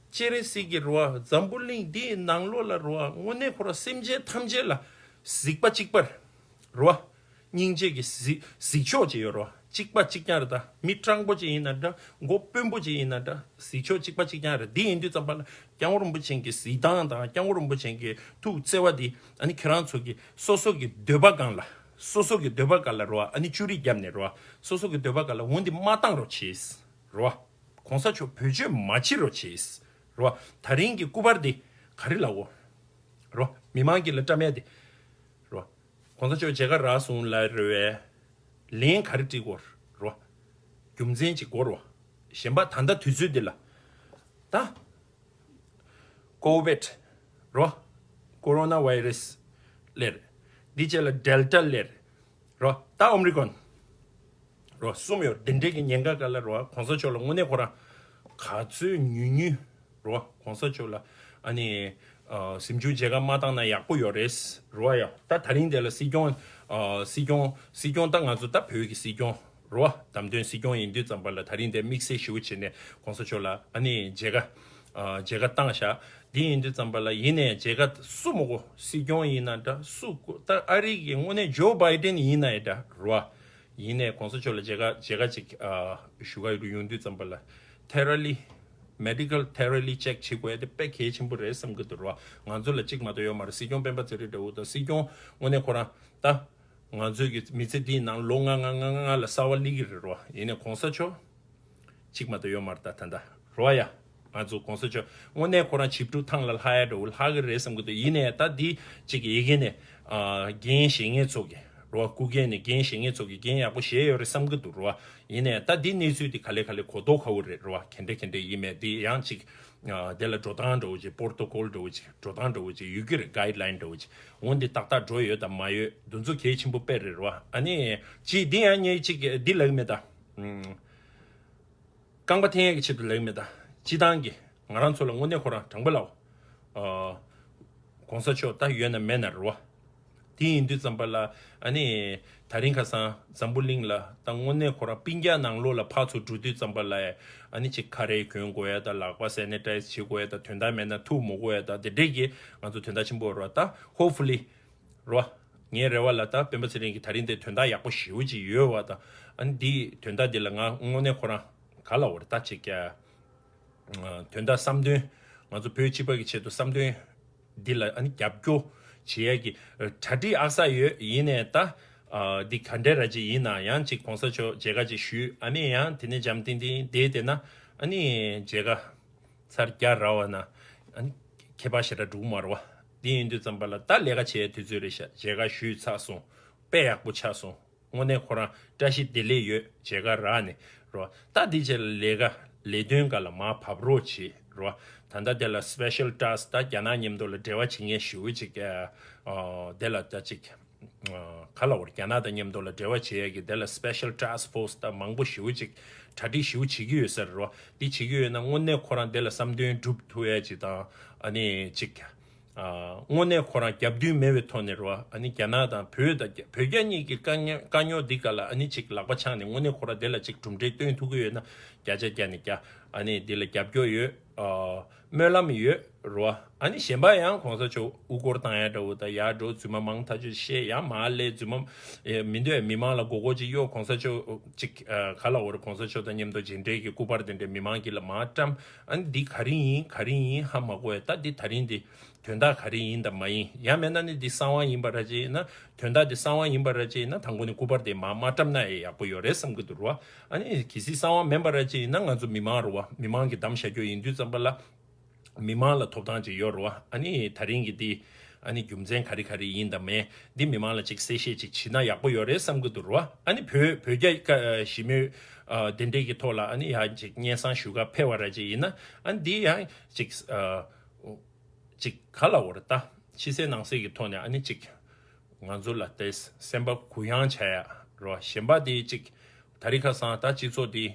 སྤྱན་རས་གཟིགས་ཀྱི་རོ་བ་འཛམ་བུ་གླིང་འདིའི་ནང་ལོགས་ལ་རོ་བ་དངོས་གནས་ཁོ་རང་སེམས་ཅན་ཐམས་ཅད་ལ་གཟིགས་པ་གཅིག་པར་རོ་བ། སྙིང་རྗེ་གི་གཟིགས་གཟིགས་ཕྱོགས་ཅིག་ཡོད་རོ། གཅིག་པ་གཅིག་རྐྱང་རེད། ད་མི་སྤྲང་པོ་ཅིག་ཡིན་ན་འདྲ། མགོ་དཔོན་པོ་ཅིག་ཡིན་ན་འདྲ། གཟིགས་ཕྱོགས་གཅིག་པ་གཅིག་རྐྱང་རེད། འདི་ཡིན་དུས་ཙམ་པ་ལ་སྐྱབས་མགོན་རིན་པོ་ཆེ་གི་གཟིགས་སྟངས་དང་སྐྱབས་མགོན་རིན་པོ་ཆེ་གི་ཐུགས་བརྩེ་བ་འདི་ཨ་ནི་ཁྱེད་རང་ཚོ་གི་སོ་སོ་གི་འདོད་པ་སྒང་ལ་སོ་སོ་གི་འདོད་པ་སྒང་ལ་རོ་བ། ཨ་ནི་ཅུ་རིས་བརྒྱབ་ནས་རོ་བ། སོ་སོ་གི་འདོད་པ་སྒང་ལ་འོ་འདི་མ་བཏང་རོགས་བྱེད་རོ་བ། གོང་ས་མཆོག་བེད་སྤྱོད་མ་བྱེད་རོགས་བྱེད་རོ་བ། ད་རིང་གི་སྐུ་པར་འདི་ག་རེ་ལབ་འོ་རོ་བ། མི་མང་གི་ལ་བཀྲམ་ཡ་འདི་རོ་བ། གོང་ས་མཆོག་མཇལ་ཁ་རག་སོང་ལབ་རེད་བས། ལན་ག་རེ་འབྲི་དགོས་རོ། རྒྱུ་མཚན་ཅིག་དགོས་རོ། གཞན་པ་ད་ལྟ་དུས་ཚོད་འདི་ལ། ད། ཀོ་བེད། རོ། ཀོ་རོ་ན་བྷའི་རེ་སི། ལེར། འདི་བཅས་ལ་ཌེལ་ཊ་ལེར། རོ། ད་ཨོ་མི་རོན། རོ། གསུམ་ཡོད། འདི་འདྲའི་གི་ཉེན་ཁ་སྐབས་ལ་རོ། གོང་ས་མཆོག་ལ་དངོས་གནས་ཁོ་རང་ག་ཚོད་ཉུང་ཉུང་། རོ། གོང་ས་མཆོག་ལ་ཨ་ནི་ཨ་གཟིམ་ཆུང་མཇལ་ཁ་མ་བཏང་ན་ཡག་པོ་ཡོད་རེད། རོ་ཡ། ད་ད་རིང་དེ་ལ་སྲིད་སྐྱོང་ཨ་སྲིད་སྐྱོང་སྲིད་སྐྱོང་ད་ང་ཚོ་ད་བོད་ཀྱི་སྲིད་སྐྱོང་རོ། བདམས་ཐོན་སྲིད་སྐྱོང་ཡིན་དུས་ཙམ་པ་ལ་ད་རིང་དེ་དམིགས་བསལ་ཞེ་པོ་བྱས་ནས་གོང་ས་མཆོག་ལ་ཨ་ནི་མཇལ་ཁ་ཨ་མཇལ་ཁ་བཏང་ཤག་འདི་ཡིན་དུས་ཙམ་པ་ལ་ཡིན་ནའི་མཇལ་ཁ་སུ་མ་གོ། སྲིད་སྐྱོང་ཡིན་ན་འདྲ། སུ་གོ། ད་ཨ་རི་གི་དངོས་གནས་ཇོ་བྷའི་ཌེན་ཡིན་ནའི་འདྲ་རོ། ཡིན་ནའི་གོང་ས་མཆོག་ལ་མཇལ་ཁ་མཇལ་ཁ་ཅིག་ཨ་ཞུ་ག་ཡོང་དུས་ཙམ་པ་ལ་ཐེ་ར་ལི་མེ་ཌི་ཀལ་ཐེ་ར་ལི་ཅེག་བྱེད་དགོས་ཡ་དེ་དཔེ་གལ་ཆེན་པོ་རེད་བསམ་གི་འདུག་རོ། ང་ཚོ་ལ་གཅིག་མ་གཏོགས་ཡོད་མ་རེད། སྲིད་སྐྱོང་སྤེན་པ་ཚེ་རིང་འདྲ་བོ་དང་། སྲིད་སྐྱོང་དངོས་གནས་ཁོ་རང་ད་ང་ཚོའི་གི་མི་ཚེ་འདིའི་ནང་ལོ་ལྔ་ལྔ་ལྔ་ལྔ་ལ་གསར་བ་སླེབས་ཀྱི་རེད་རོ། ཡིན་ནའི་གོང་ས་མཆོག་གཅིག་མ་གཏོགས་ཡོད་མ་རེད། ད་ད་ལྟ་རོ་ཡ། ང་ཚོ་གོང་ས་མཆོག་དངོས་གནས་ཁོ་རང་བྱིས་ཕྲུག་ཐང་ལ་ལྷག་ཡ་འདྲ་བོ་ལྷག་གི་རེད་བསམ་གི་འདུག་ཡིན་ནའི་ད་འདི་གཅིག་ཡི་གེ་ནས་ཨ་འགན་བཞེས་མཁན་ཚོ་གི་རོ། སྐུ་འགན་ནས་འགན་བཞེས་མཁན་ཚོ་གི་འགན་ཡག་པོ་བཞེས་ཡོད་རེད་བསམ་གི་འདུག་རོ། ཡིན་ནའི་ད་འདི་གནས་ཚུལ་འདི་ག་ལེ་ག་ལེ་གོ་རྟོགས་དཀའ་བོ་རེད་རོ། ག་འདྲ་ག་འདྲ་ཡིན་མེད་འདི་ཡང་གཅིག་ཨ་དེ་ལ་འགྲོ་སྟངས་འདྲ་བོ་ཅིག་པོར་ཏོ་ཀོལ་འདྲ་བོ་ཅིག་འགྲོ་སྟངས་འདྲ་བོ་ཅིག་ཡོད་ཀྱི་རེད། གའིཌ་ལའིན་འདྲ་བོ་ཅིག་འོ་འདི་ཏག་ཏག་འགྲོ་ཡོད་དང་མ་ཡོད་འདི་ཚོ་གལ་ཆེན་པོ་དཔེ་རེད་རོ། ཨ་ནི་ཅིག་འདི་ཡང་ངས་ཅིག་འདི་ལབ་ཀྱི་མེད་ད། ཨུམ། རྐང་པ་འཐེན་ཡས་ཀྱི་ཆེད་དུ་ལབ་ཀྱི་མེད་ད། སྤྱི་བཏང་གི་ང་རང་ཚོ་ལ་དངོས་གནས་ཁོ་རང་དྲང་པོ་ལབ་འོ། ཨ། གོང་ས་མཆོག་ད་ཡོད་ན་མེད་ན་རེད་བ། དེ་ཡིན་དུས་ཙམ་པ་ལ་ཨ་ནི་ད་རིང་ཁ་སང་འཛམ་བུ་གླིང་ལ་ད་དངོས་གནས་ཁོ་རང་སྤུན་ཀྱག་ནང་ལོགས་ལ་ཕར་ཚུར་འགྲོ་དུས་ཙམ་པ་ལ་ཨ་ནི་ཅིག་ཁ་རས་གྱོན་དགོས་ཡ་ད། ལག་པ་སེ་ནི་ཊའིཛ་བྱེད་དགོས་ཡ་ད། དོན་དག་མེད་ན་ཐུག་མི་དགོས་ཡ་ད། དེ་འདྲས་ཀྱི་ང་ཚོ་དོན་དག་ཆེན་པོ་རེད་བ། ད་ཧོབ་ཕུ་ལི་རོ། ངའི་རེ་བ་ལ་ད་སྤེན་པ་ཚེ་རིང་གིས་ད་རིང་དེ་དོན་དག་ཡག་པོ་ཞེ་པོ་ཅིག་ཡོད་བ་ད། ཨ་ནི་འདི་དོན་དག་འདི་ལ་ང་དངོས་གནས་ཁོ་རང་ག་ལབ་དགོས་རེད་ད། ཅིག་ཀྱ་དོན་དག་བསམ་དོན་ང་ཚོ་བོད་སྤྱི་པ་གི་ཆེད་དུ་བསམ་དོན་འདི་ལ་ཨ་ནི་རྒྱབ་སྐྱོར་བྱེད་ཡ་གི་གྲ་སྒྲིག་ཨ་ས་ཡོད། ཡིན་ནའི་ད་འདི་ག་འདྲ་ར་ཅིག་ཡིན་ན་ཡང་ཅིག་གོང་ས་མཆོག་མཇལ་ཁ་ཅིག་ཞུས། ཨ་ནི་ཡང་དེ་ནས་འཇམ་ཐིང་ཐིང་བསྡད་བསྡད་ན་ཨ་ནི་མཇལ་ཁ་ཚར་རྒྱག་རག་པ་ན་ཨ་ནི་ཁྱད་པར་ཞེ་དྲག་འགྲོ་གི་མ་རེད་བ། འདི་ཡིན་དུས་ཙམ་པ་ལ་ད་ལས་ཀ་བྱེད་ཡའི་དུས་ཚོད་རེད་ཤག་མཇལ་ཁ་ཞུས་ཚར་སོང་། དཔེ་ཡག་པོ་ཆགས་སོང་། དངོས་གནས་ཁོ་རང་བཀྲ་ཤིས་བདེ་ལེགས་ཡོད། མཇལ་ཁ་རག་ནས་རོ། ད་འདི་རྗེས་ལ་ལས་ཀ་ལས་དོན་སྒང་ལ་མར་བབས་རོགས་བྱེད་རོ། ད་ལྟ་དེ་ལ་སི་པེ་ཤལ་ཊཱ་སི་ཊི་ད་རྒྱ་ནག་མཉམ་དུ་ལ་འབྲེལ་བ་བྱེད་མཁན་ཞེ་པོ་ཅིག་ཨ་དེ་ལ་ད་ཅིག་ཨ་ག་ལབ་དགོས་རེད། རྒྱ་ནག་དང་མཉམ་དུ་ལ་འབྲེལ་བ་བྱེད་ཡས་ཀྱི་དེ་ལ་སི་པེ་ཤལ་ཊཱ་སི་ཊི་ཕོར་སི་ད་མང་པོ་ཞེ་པོ་ཅིག་གྲ་སྒྲིག་ཞེ་པོ་བྱེད་ཀྱི་ཡོད་ས་རེད་རོ། འདི་བྱེད་ཀྱི་ཡོད་ན་དངོས་གནས་ཁོ་རང་དེ་ལ་བསམ་དོན་འགྲུབ་ཐུབ་ཡས་ཅིག་དང་ཨ་ནི་ཅིག་ཨ་དངོས་གནས་ཁོ་རང་རྒྱབ་མདུན་མེད་པའི་ཐོག་ནས་རེད་བ། ཨ་ནི་རྒྱ་ནག་དང་བོད་དང་བོད་རྒྱ་གཉིས་ཀྱི་དཀའ་རྙོག་དཀའ་རྙོག་འདི་ག་ལ་ཨ་ནི་ཅིག་ལག་པ་འཆང་ནས་དངོས་གནས་ཁོ་རང་དེ་ལ་ཅིག་གྲུབ་འབྲས་སྟོན་ཐུབ་ཀྱི་ཡོད་ན་བརྒྱ་ཆ་བརྒྱ་ནས་བརྒྱ་ ཨ་ནི་འདི་ལ་རྒྱབ་སྐྱོར་ཡོད། ཨ། སྨོན་ལམ་ཡོད་རེད་བ། ཨ་ནི་གཞན་པ་ཡང་གོང་ས་མཆོག་དབུ་སྐོར་བཏང་ཡ་འདྲ་བོ་དང་ཡར་འགྲོ་རྫུན་མ་མང་ཐག་ཆོད་བཤད་ཡ་མར་སླེབས་རྫུན་མ་ཨེ་མི་འདོད་མི་མང་ལ་མགོ་སྐོར་ཅིག་གཡོག་གོང་ས་མཆོག་ཅིག་ཨ་ག་ལ་འོར་གོང་ས་མཆོག་དང་མཉམ་དུ་རྗེས་འབྲེལ་གྱི་སྐུ་པར་དེ་འདྲ་མི་མང་གི་ལ་མར་བཀྲམ། ཨ་ནི་འདི་ག་རེ་ཡིན་ག་རེ་ཡིན་ཧ་མ་གོ་ཡ། ད་འདི་ད་རིང་འདི་དོན་དག་ག་རེ་ཡིན་དང་མ་ཡིན། ཡང་མིན་ན་ནི་འདི་གསང་བ་ཡིན་པ་ར་ཅིག་ཡིན་ན། དོན་དག་འདི་གསང་བ་ཡིན་པ་ར་ཅིག་ཡིན་ན་དང་པོ་ནི་སྐུ་པར་དེ་མར་མ་བཀྲམ་ན་ཡང་ཡག་པོ་ཡོད་རེད་བསམ་གི་འདུག་ར། ཨ་ནི་གལ་སྲིད་གསང་བ་མིན་པ་ར་ཅིག་ཡིན་ན་ང་ཚོ་མི་མང་རེད་བ། མི་མང་གིས་བདམས་བཞག་རྒྱུ་ཡིན་དུས་ཙམ་པ་ལ། མི་མང་ལ་ཐོབ་ཐང་ཅིག་ཡོད་རེད་བ། ཨ་ནི་ད་རིང་གི་འདི་ཨ་ནི་རྒྱུ་མཚན་ག་རེ་ག་རེ་ཡིན་དང་མིན་འདི་མི་མང་ལ་ཅིག་གསལ་བཤད་ཅིག་བྱེད་ན་ཡག་པོ་ཡོད་རེད་བསམ་གི་འདུག་རེད་བ། ཨ་ནི་བོད་བོད་རྒྱ་ཞི་མོལ་ཨ་དེ་འདྲས་ཀྱི་ཐོག་ལ་ཨ་ནི་ཡང་ཅིག་སྙན་སེང་ཞུ་ག་ཕེབས་པ་ར་ཅིག་ཡིན་ན་ཨ་ནི་འདི་ཡང་ཅིག་ཨ། ཅིག་ག་ལ་འོར་ད་ཕྱི་གསལ་ནང་གསལ་གྱི་ཐོག་ནས་ཨ་ནི་ཅིག་ང་ཚོ་ལ་དེ་སེམས་པ་གུ་ཡངས་བྱ་ཡ་རོ། གཞན་པ་དེ་ཅིག་ད་རིང་ཁ་སང་ད་སྤྱི་ཚོགས་དེ་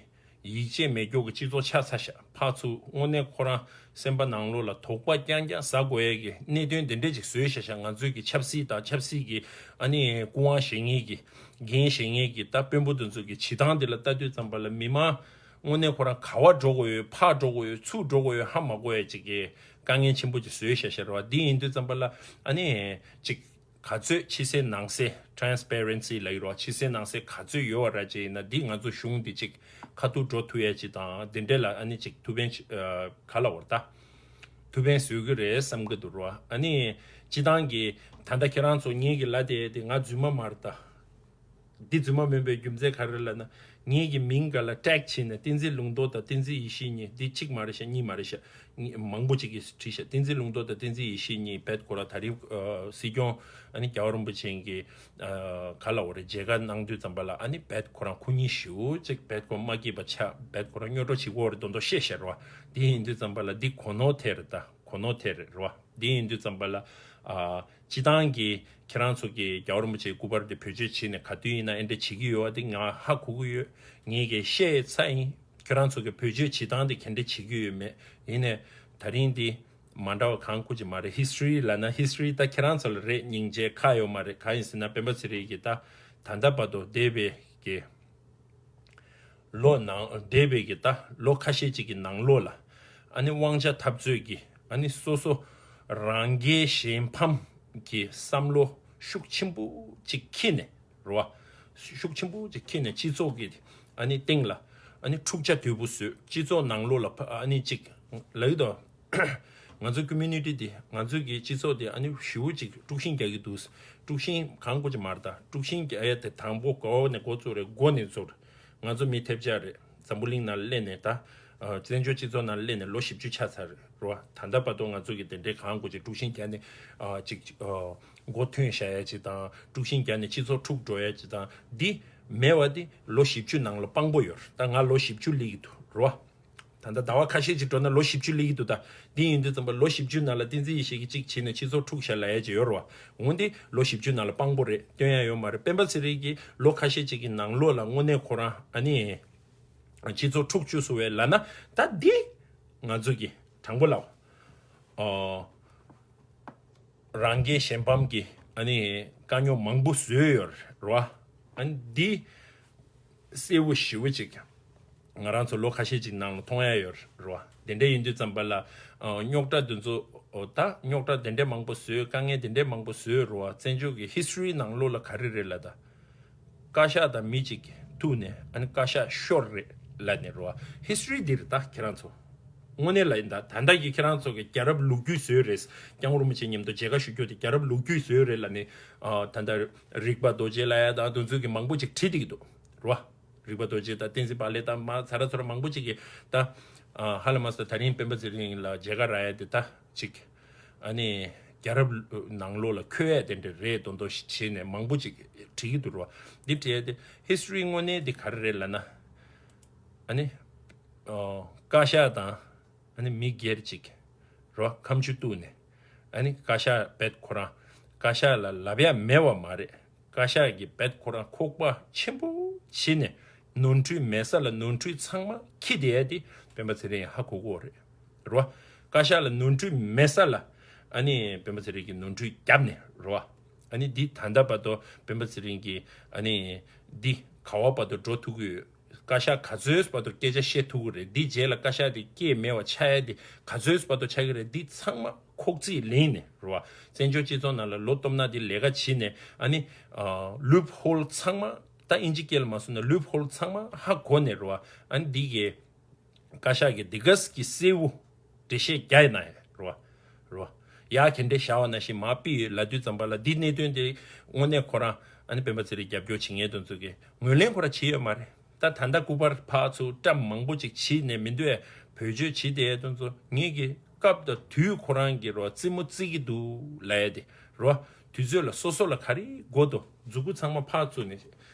ཡིད་ཆེས་མེད་སྐྱོ་གི་སྤྱི་ཚོགས་ཆགས་ཚར་ཤག་ཕར་ཚུར་དངོས་གནས་ཁོ་རང་སེམས་པ་ནང་ལོགས་ལ་དོགས་པ་རྐྱང་རྐྱང་ཟ་དགོས་ཡ་གི་གནད་དོན་དེ་འདྲས་ཅིག་བཟོས་ཤག་ཤག་ང་ཚོའི་གི་ཆབ་སྲིད་དང་ཆབ་སྲིད་ཀྱི་ཨ་ནི་སྐུ་དབང་བཞེས་མཁན་གྱི་འགན་བཞེས་མཁན་གྱི་ད་དཔོན་པོ་དེ་ཚོ་གི་བྱེད་སྟངས་དེ་ལ་ལྟ་དུས་ཙམ་པ་ལ་མི་མང་དངོས་གནས་ཁོ་རང་ག་བ་འགྲོ་དགོས་ཡོད་ཕར་འགྲོ་དགོས་ཡོད་ཚུར་འགྲོ་དགོས་ཡོད་ཧ་མ་གོ་ཡ་ཅིག་གི་དཀའ་ངལ་ཆེན་པོ་ཅིག་བཟོས་ཤག་ཤག་རེད་བ། འདི་ཡིན་དུས་ཙམ་པ་ལ་ཨ་ནི་ཅིག་ག་ཚོད་ཕྱི་གསལ་ནང་གསལ་transparency་ལབ་ཀྱི་རེད་བ། ཕྱི་གསལ་ནང་གསལ་ག་ཚོད་ཡོད་བ་ར་ཅིག་ཡིན་ན་འདི་ང་ཚོ་གཞུང་འདི་ཅིག་ཁ་ཐུག་འགྲོ་ཐུབ་ཡ་ཅིག་དང་འདི་འདྲས་ལ་ཨ་ནི་ཅིག་ཐུགས་ཕན་ག་ལ་འོར་ད་ཐུགས་ཕན་གསོས་ཀྱི་རེད་བསམ་གྱི་འདུག་རེད་བ། ཨ་ནི་སྤྱི་བཏང་གི་ད་ལྟ་ཁྱེད་རང་ཚོ་ངེད་ཀྱི་ལ་དེ་དེ་ང་རྫུན་མ་མ་རེད་ད། འདི་རྫུན་མ་མིན་པའི་རྒྱུ་མཚན་ག་རེ་ལབ་ན། ངེད་ཀྱི་མིང་སྒང་ལ་ཊེག་བྱས་ནས་བསྟན་འཛིན་ལུང་རྟོགས་དང་བསྟན་འཛིན་ཡེ་ཤེས་གཉིས་འདི་གཅིག་མ་རེད་ཤག་གཉིས་མ་རེད་ཤག་གཉིས་མང་པོ་ཅིག་གིས་བྲིས་ཤག་བསྟན་འཛིན་ལུང་རྟོགས་དང་བསྟན་འཛིན་ཡེ་ཤེས་གཉིས་རྦད་ཁོ་རང་ད་རེས་ཨ་སྲིད་སྐྱོང་ཨ་ནི་རྒྱལ་བ་རིན་པོ་ཆེ་གི་ཨ་ག་ལབ་དགོས་རེད་མཇལ་ཁ་གནང་དུས་ཙམ་པ་ལ་ཨ་ནི་རྦད་ཁོ་རང་ཁོ་གཉིས་ཞེ་པོ་ཅིག་རྦད་ཁོ་མ་སྐྱིད་པ་ཆགས་རྦད་ཁོ་རང་རྙོག་དྲ་བྱེད་ཀྱི་ཡོད་རེད་མདོག་མདོག་བཤད་བཞག་རེད་བ། དེ་ཡིན་དུས་ཙམ་པ་ལ་འདི་གོ་ནོར་ཐེབས་རེད་ད་གོ་ནོར་ཐེབས་རེད་རེད་བ། འདི་ཡིན་དུས་ཙམ་པ་ལ། ཨ། སྤྱི་བཏང་གི་ཁྱེད་རང་ཚོ་གི་རྒྱལ་བ་རིན་པོ་ཆེའི་སྐུ་པར་དེ་བེད་སྤྱོད་བྱས་ནས་ག་དུས་ཡིན་ན་ཨེ་འདྲ་བྱེད་ཀྱི་ཡོད་པ་དེ་ང་ཧ་གོ་གི་ཡོད། ངས་གི་བཤད་ཚར་ཡིན། ཁྱེད་རང་ཚོ་གི་བེད་སྤྱོད་བྱེད་སྟངས་དེ་ག་འདྲ་བྱེད་ཀྱི་ཡོད་མེད་ཡིན་ནས་ད་རིང་འདི་མ་འདྲ་བ་གང་ཁུ་ཅིག་མ་རེད། history་ལབ་ན་history་ད་ཁྱེད་རང་ཚོ་ལ་རེད་སྙིང་རྗེ་ཁག་ཡོད་མ་རེད། གང་ཡིན་ཟེར་ན་སྤེན་པ་ཚེ་རིང་གི་ད་ད་ལྟ་བར་དུ་འདས་པའི་གི་ལོ་ནང་འདས་པའི་གི་ད་ལོ་ཁ་ཤས་ཅིག་གི་ནང་ལོགས་ལ་ཨ་ནི་དབང་ཆ་འཐབ་རྩོད་ཀྱི་ཨ་ནི་སོ་སོ་རང་རྒྱལ་གཞན་ཕམ་གྱི་བསམ་བློ་ཤུགས་ཆེན་པོ་ཅིག་འཁྱེར་ནས་རེད་བ། ཤུགས་ཆེན་པོ་ཅིག་འཁྱེར་ནས་སྤྱི་ཚོགས་ཀྱི་ཨ་ནི་སྟེང་ལ་ཨ་ནི་འཁྲུག་ཆ་དོད་པོ་བཟོས། སྤྱི་ཚོགས་ནང་ལོགས་ལ་ཕ་ཨ་ནི་ཅིག་ལབ་ཀྱི་འདུག་ང་ཚོའི་community་དེ་ང་ཚོའི་གི་སྤྱི་ཚོགས་དེ་ཨ་ནི་ཞེ་པོ་ཅིག་དཀྲུག་ཤིང་རྒྱག་གི་འདུག་དཀྲུག་ཤིང་གང་དགོས་ཀྱི་མ་རེད་ད། དཀྲུག་ཤིང་རྒྱག་ཡ་དེ་དང་པོ་འགོ་ནས་འགོ་བཙུགས་རེད། འགོ་ནས་བཙུགས་རེད། ང་ཚོ་མི་ཐེབས་ཆག་རེད། འཛམ་བུ་གླིང་ནང་སླེབས་ནས་ད་བཙན་བྱོལ་སྤྱི་ཚོགས་ནང་སླེབས་ནས་ལོ་བཞི་བཅུ་ཆགས་ཚར་རེད་བ། ད་ལྟ་བར་དུ་ང་ཚོ་གི་དེ་འདྲའི་གང་དགོས་ཀྱི་དཀྲུག་ཤིང་རྒྱག་ནས་ཅིག་འགོ་ཐོན་བཞག་ཡ་ཅིག་དང་དཀྲུག་ཤིང་རྒྱག་ནས་སྤྱི་ཚོགས་འཁྲུག་འགྲོ་ཡ་ཅིག་དང་འདི་མེད་པ་འདི་ལོ་བཞི་བཅུ་ནང་ལ་དཔང་པོ་ཡོད་རེད། ད་ང་ལོ་བཞི་བཅུ་སླེབས་ཀྱི་འདུག་རེད་བ། ད་ལྟ་ཟླ་བ་ཁ་ཤས་ཅིག་འགྲོ་ན་ལོ་བཞི་བཅུ་སླེབས་ཀྱི་འདུག་ད་འདི་ཡིན་དུས་ཙམ་པ་ལོ་བཞི་བཅུ་ནང་ལ་བསྟན་འཛིན་ཡེ་ཤེས་ཀྱིས་གཅིག་བྱས་ནས་སྤྱི་ཚོགས་འཁྲུག་བཞག་ལབ་ཡ་ཅིག་ཡོད་རེད་བ། འོན་ཏེ་ལོ་བཞི་བཅུ་ནང་ལ་དཔང་པོ་རེད་སྟོན་ཡ་ཡོད་མ་རེད། སྤེན་པ་ཚེ་རིང་གིས་ལོ་ཁ་ཤས་ཅིག་གི་ནང་ལོགས་ལ་དངོས་གནས་ཁོ་རང་ཨ་ནི་སྤྱི་ཚོགས་འཁྲུག་བཅུག་སོང་བས་ལབ་ན་ད་འདི་ང་ཚོ་གི་དྲང་པོ་ལབ། ཨོ། རང་རྒྱལ་གཞན་ཕམ་གྱི་ཨ་ནི་དཀའ་རྙོག་མང་པོ་བཟོས་ཡོད་རེད་བ། ཨ་ནི་འདི་གསལ་པོ་ཞེ་པོ་ཅིག་ང་རང་ཚོ་ལོ་ཁ་ཤས་ཅིག་ནང་ལ་མཐོང་ཡ་ཡོད་རེད་བ། དེ་འདྲ་ཡིན་དུས་ཙམ་པ་ལ་ཨ་རྙོག་དྲ་འདི་ཚོ་ཨོ་ད་རྙོག་དྲ་དེ་འདྲ་མང་པོ་བཟོས། དཀའ་ངལ་དེ་འདྲ་མང་པོ་བཟོས་རེད་བ། བཙན་བྱོལ་གྱི་history་ནང་ལོགས་ལ་ག་རེ་རེད་ལབ་ད། བཀའ་ཤག་དང་མི་གཅིག་གིས་ཐུག་ནས་ཨ་ནི་བཀའ་ཤག་ཤོར་རེད་ལབ་ནས་རེད་བ། history་འདི་རེད་ད་ཁྱེད་རང་ཚོ། དངོས་གནས་ལ་ཡིན་ད་ད་ལྟ་གི་ཁྱེད་རང་ཚོ་གི་རྒྱལ་རབས་ལོ་རྒྱུས་བཟོས་རེད། སྐྱབས་མགོན་རིན་པོ་ཆེ་མཉམ་དུ་མཇལ་ཁ་ཞུ་རྒྱུ་དེ་རྒྱལ་རབས་ལོ་རྒྱུས་བཟོས་རེད་ལབ་ནས་ཨ་ད་ལྟ་རིག་པ་རྡོ་རྗེ་ལབ་ཡ་དང་དེ་ཚོ་གི་མང་པོ་ཅིག་བྲིས་བསྡད་ཀྱི་འདུག་རེད་བ། རིག་པ་རྡོ་རྗེ་དང་བསྟན་འཛིན་པ་ལེ་དང་མ་ཚ་ར་ཚོ་ར་མང་པོ་ཅིག་གིས་ད་ཨ་ཧ་ལས་མ་སོང་ད་རིང་སྤེན་པ་ཚེ་རིང་ལ་མཇལ་ཁ་རག་ཡ་དེ་ད་ཅིག་ཨ་ནི་རྒྱལ་རབས་ནང་ལོགས་ལ་འཁོད་ཡ་དེ་འདྲ་རེད་མདོག་མདོག་ཞིག་བྱས་ནས་མང་པོ་ཅིག་བྲིས་ཀྱི་འདུག་རེད་བ། འདི་བྲིས་ཡ་དེ་history་དངོས་གནས་དེ་ག་རེ་རེད་ལབ་ན་ཨ་ནི་ཨོ་བཀའ་ཤག་དང་ཨ་ནི་མི་སྒེར་ཅིག་རེད་བ། ཁ་མཆུ་གཏུགས་ནས་ཨ་ནི་བཀའ་ཤག་རྦད་ཁོ་རང་བཀའ་ཤག་ལ་ལབ་ཡ་མེད་པ་མ་རེད། བཀའ་ཤག་གིས་རྦད་ཁོ་རང་ཁོག་པ་ཆེན་པོ་བྱས་ནས་ནོར་འཁྲུལ་མེད་ས་ལ་ནོར་འཁྲུལ་ཚང་མ་འཁྱེར་བསྡད་ཡ་དེ་སྤེན་པ་ཚེ་རིང་ཧ་གོ་གི་ཡོད་རེད། རེད་བ། བཀའ་ཤག་ལ་ནོར་འཁྲུལ་མེད་ས་ལ་ཨ་ནི་སྤེན་པ་ཚེ་རིང་གིས་ནོར་འཁྲུལ་བརྒྱབ་ནས་རེད་བ། ཨ་ནི་འདི་ད་ལྟ་བར་དུ་སྤེན་པ་ཚེ་རིང་གིས་ཨ་ནི་འདི་ག་བ་བར་དུ་འགྲོ་ཐུབ་ཀྱི་ཡོད། བཀའ་ཤག་ག་ཚོད་བར་དུ་སྐད་ཆ་བཤད་ཐུབ་ཀྱི་རེད། འདི་རྗེས་ལ་བཀའ་ཤག་དེ་སྐད་མེད་པ་ཆགས་ཡ་དེ་ག་ཚོད་བར་དུ་ཆགས་ཀྱི་རེད། འདི་ཚང་མ་ཁོག་རྩིས་ལེན་ནས་རེད་བ། བཙན་བྱོལ་སྤྱི་ཚོགས་ནང་ལ་ལོ་སྟོབས་ན་དེ་ལས་ཀ་བྱེད་ནས། ཨ་ནི་ལུབ་ཧོལ་ཚང་མ། ད་ཨིན་ཇི་སྐད་ལ་མ་སོང་ན་ལུབ་ཧོལ་ཚང་མ་ཧ་གོ་ནས་རེད་བ། ཨ་ནི་འདི་གི་བཀའ་ཤག་གི་འདི་གས་ཀྱི་གསལ་བོ་འགྲེལ་བཤད་རྒྱག་ཡིན་ན་ཡང་རེད་བ། རེད་བ། ཡ་ག་འདྲ་བཞག་པ་ནང་བཞིན་མར་ཕུད་ཡོད་ལབ་དུས་ཙམ་པ་ལ། འདི་གནད་དོན་དེ་དངོས་གནས་ཁོ་རང་ཨ་ནི་སྤེན་པ་ཚེ་རིང་རྒྱབ་སྐྱོར་བྱེད་མཁན་དེ་ཚོ་གིས་ངོས་ལེན་ཁོ་རང་བྱེད་ཡོད་མ་རེད། ད་ད་ལྟ་སྐུ་པར་ཕར་ཚུར་བཀྲམ་མང་པོ་ཅིག་བྱས་ནས་མི་འདུག་ཨེ། བེད་སྤྱོད་བྱེད་བསྡད་དེ་ཚོ། ངེད་ཀྱི་སྐབས་དང་དུས་ཁོ་རང་གི་རེད་བ་རྩེད་མོ་རྩེ་གི་འདུག་ལབ་ཡ་དེ་རེད་བ། དུས་ཚོད་ལ་སོ་སོ་ལ་ག་རེ་དགོས་འདུག་མཛུ་གུ་ཚང་མ་ཕར་བཙུགས་ནས།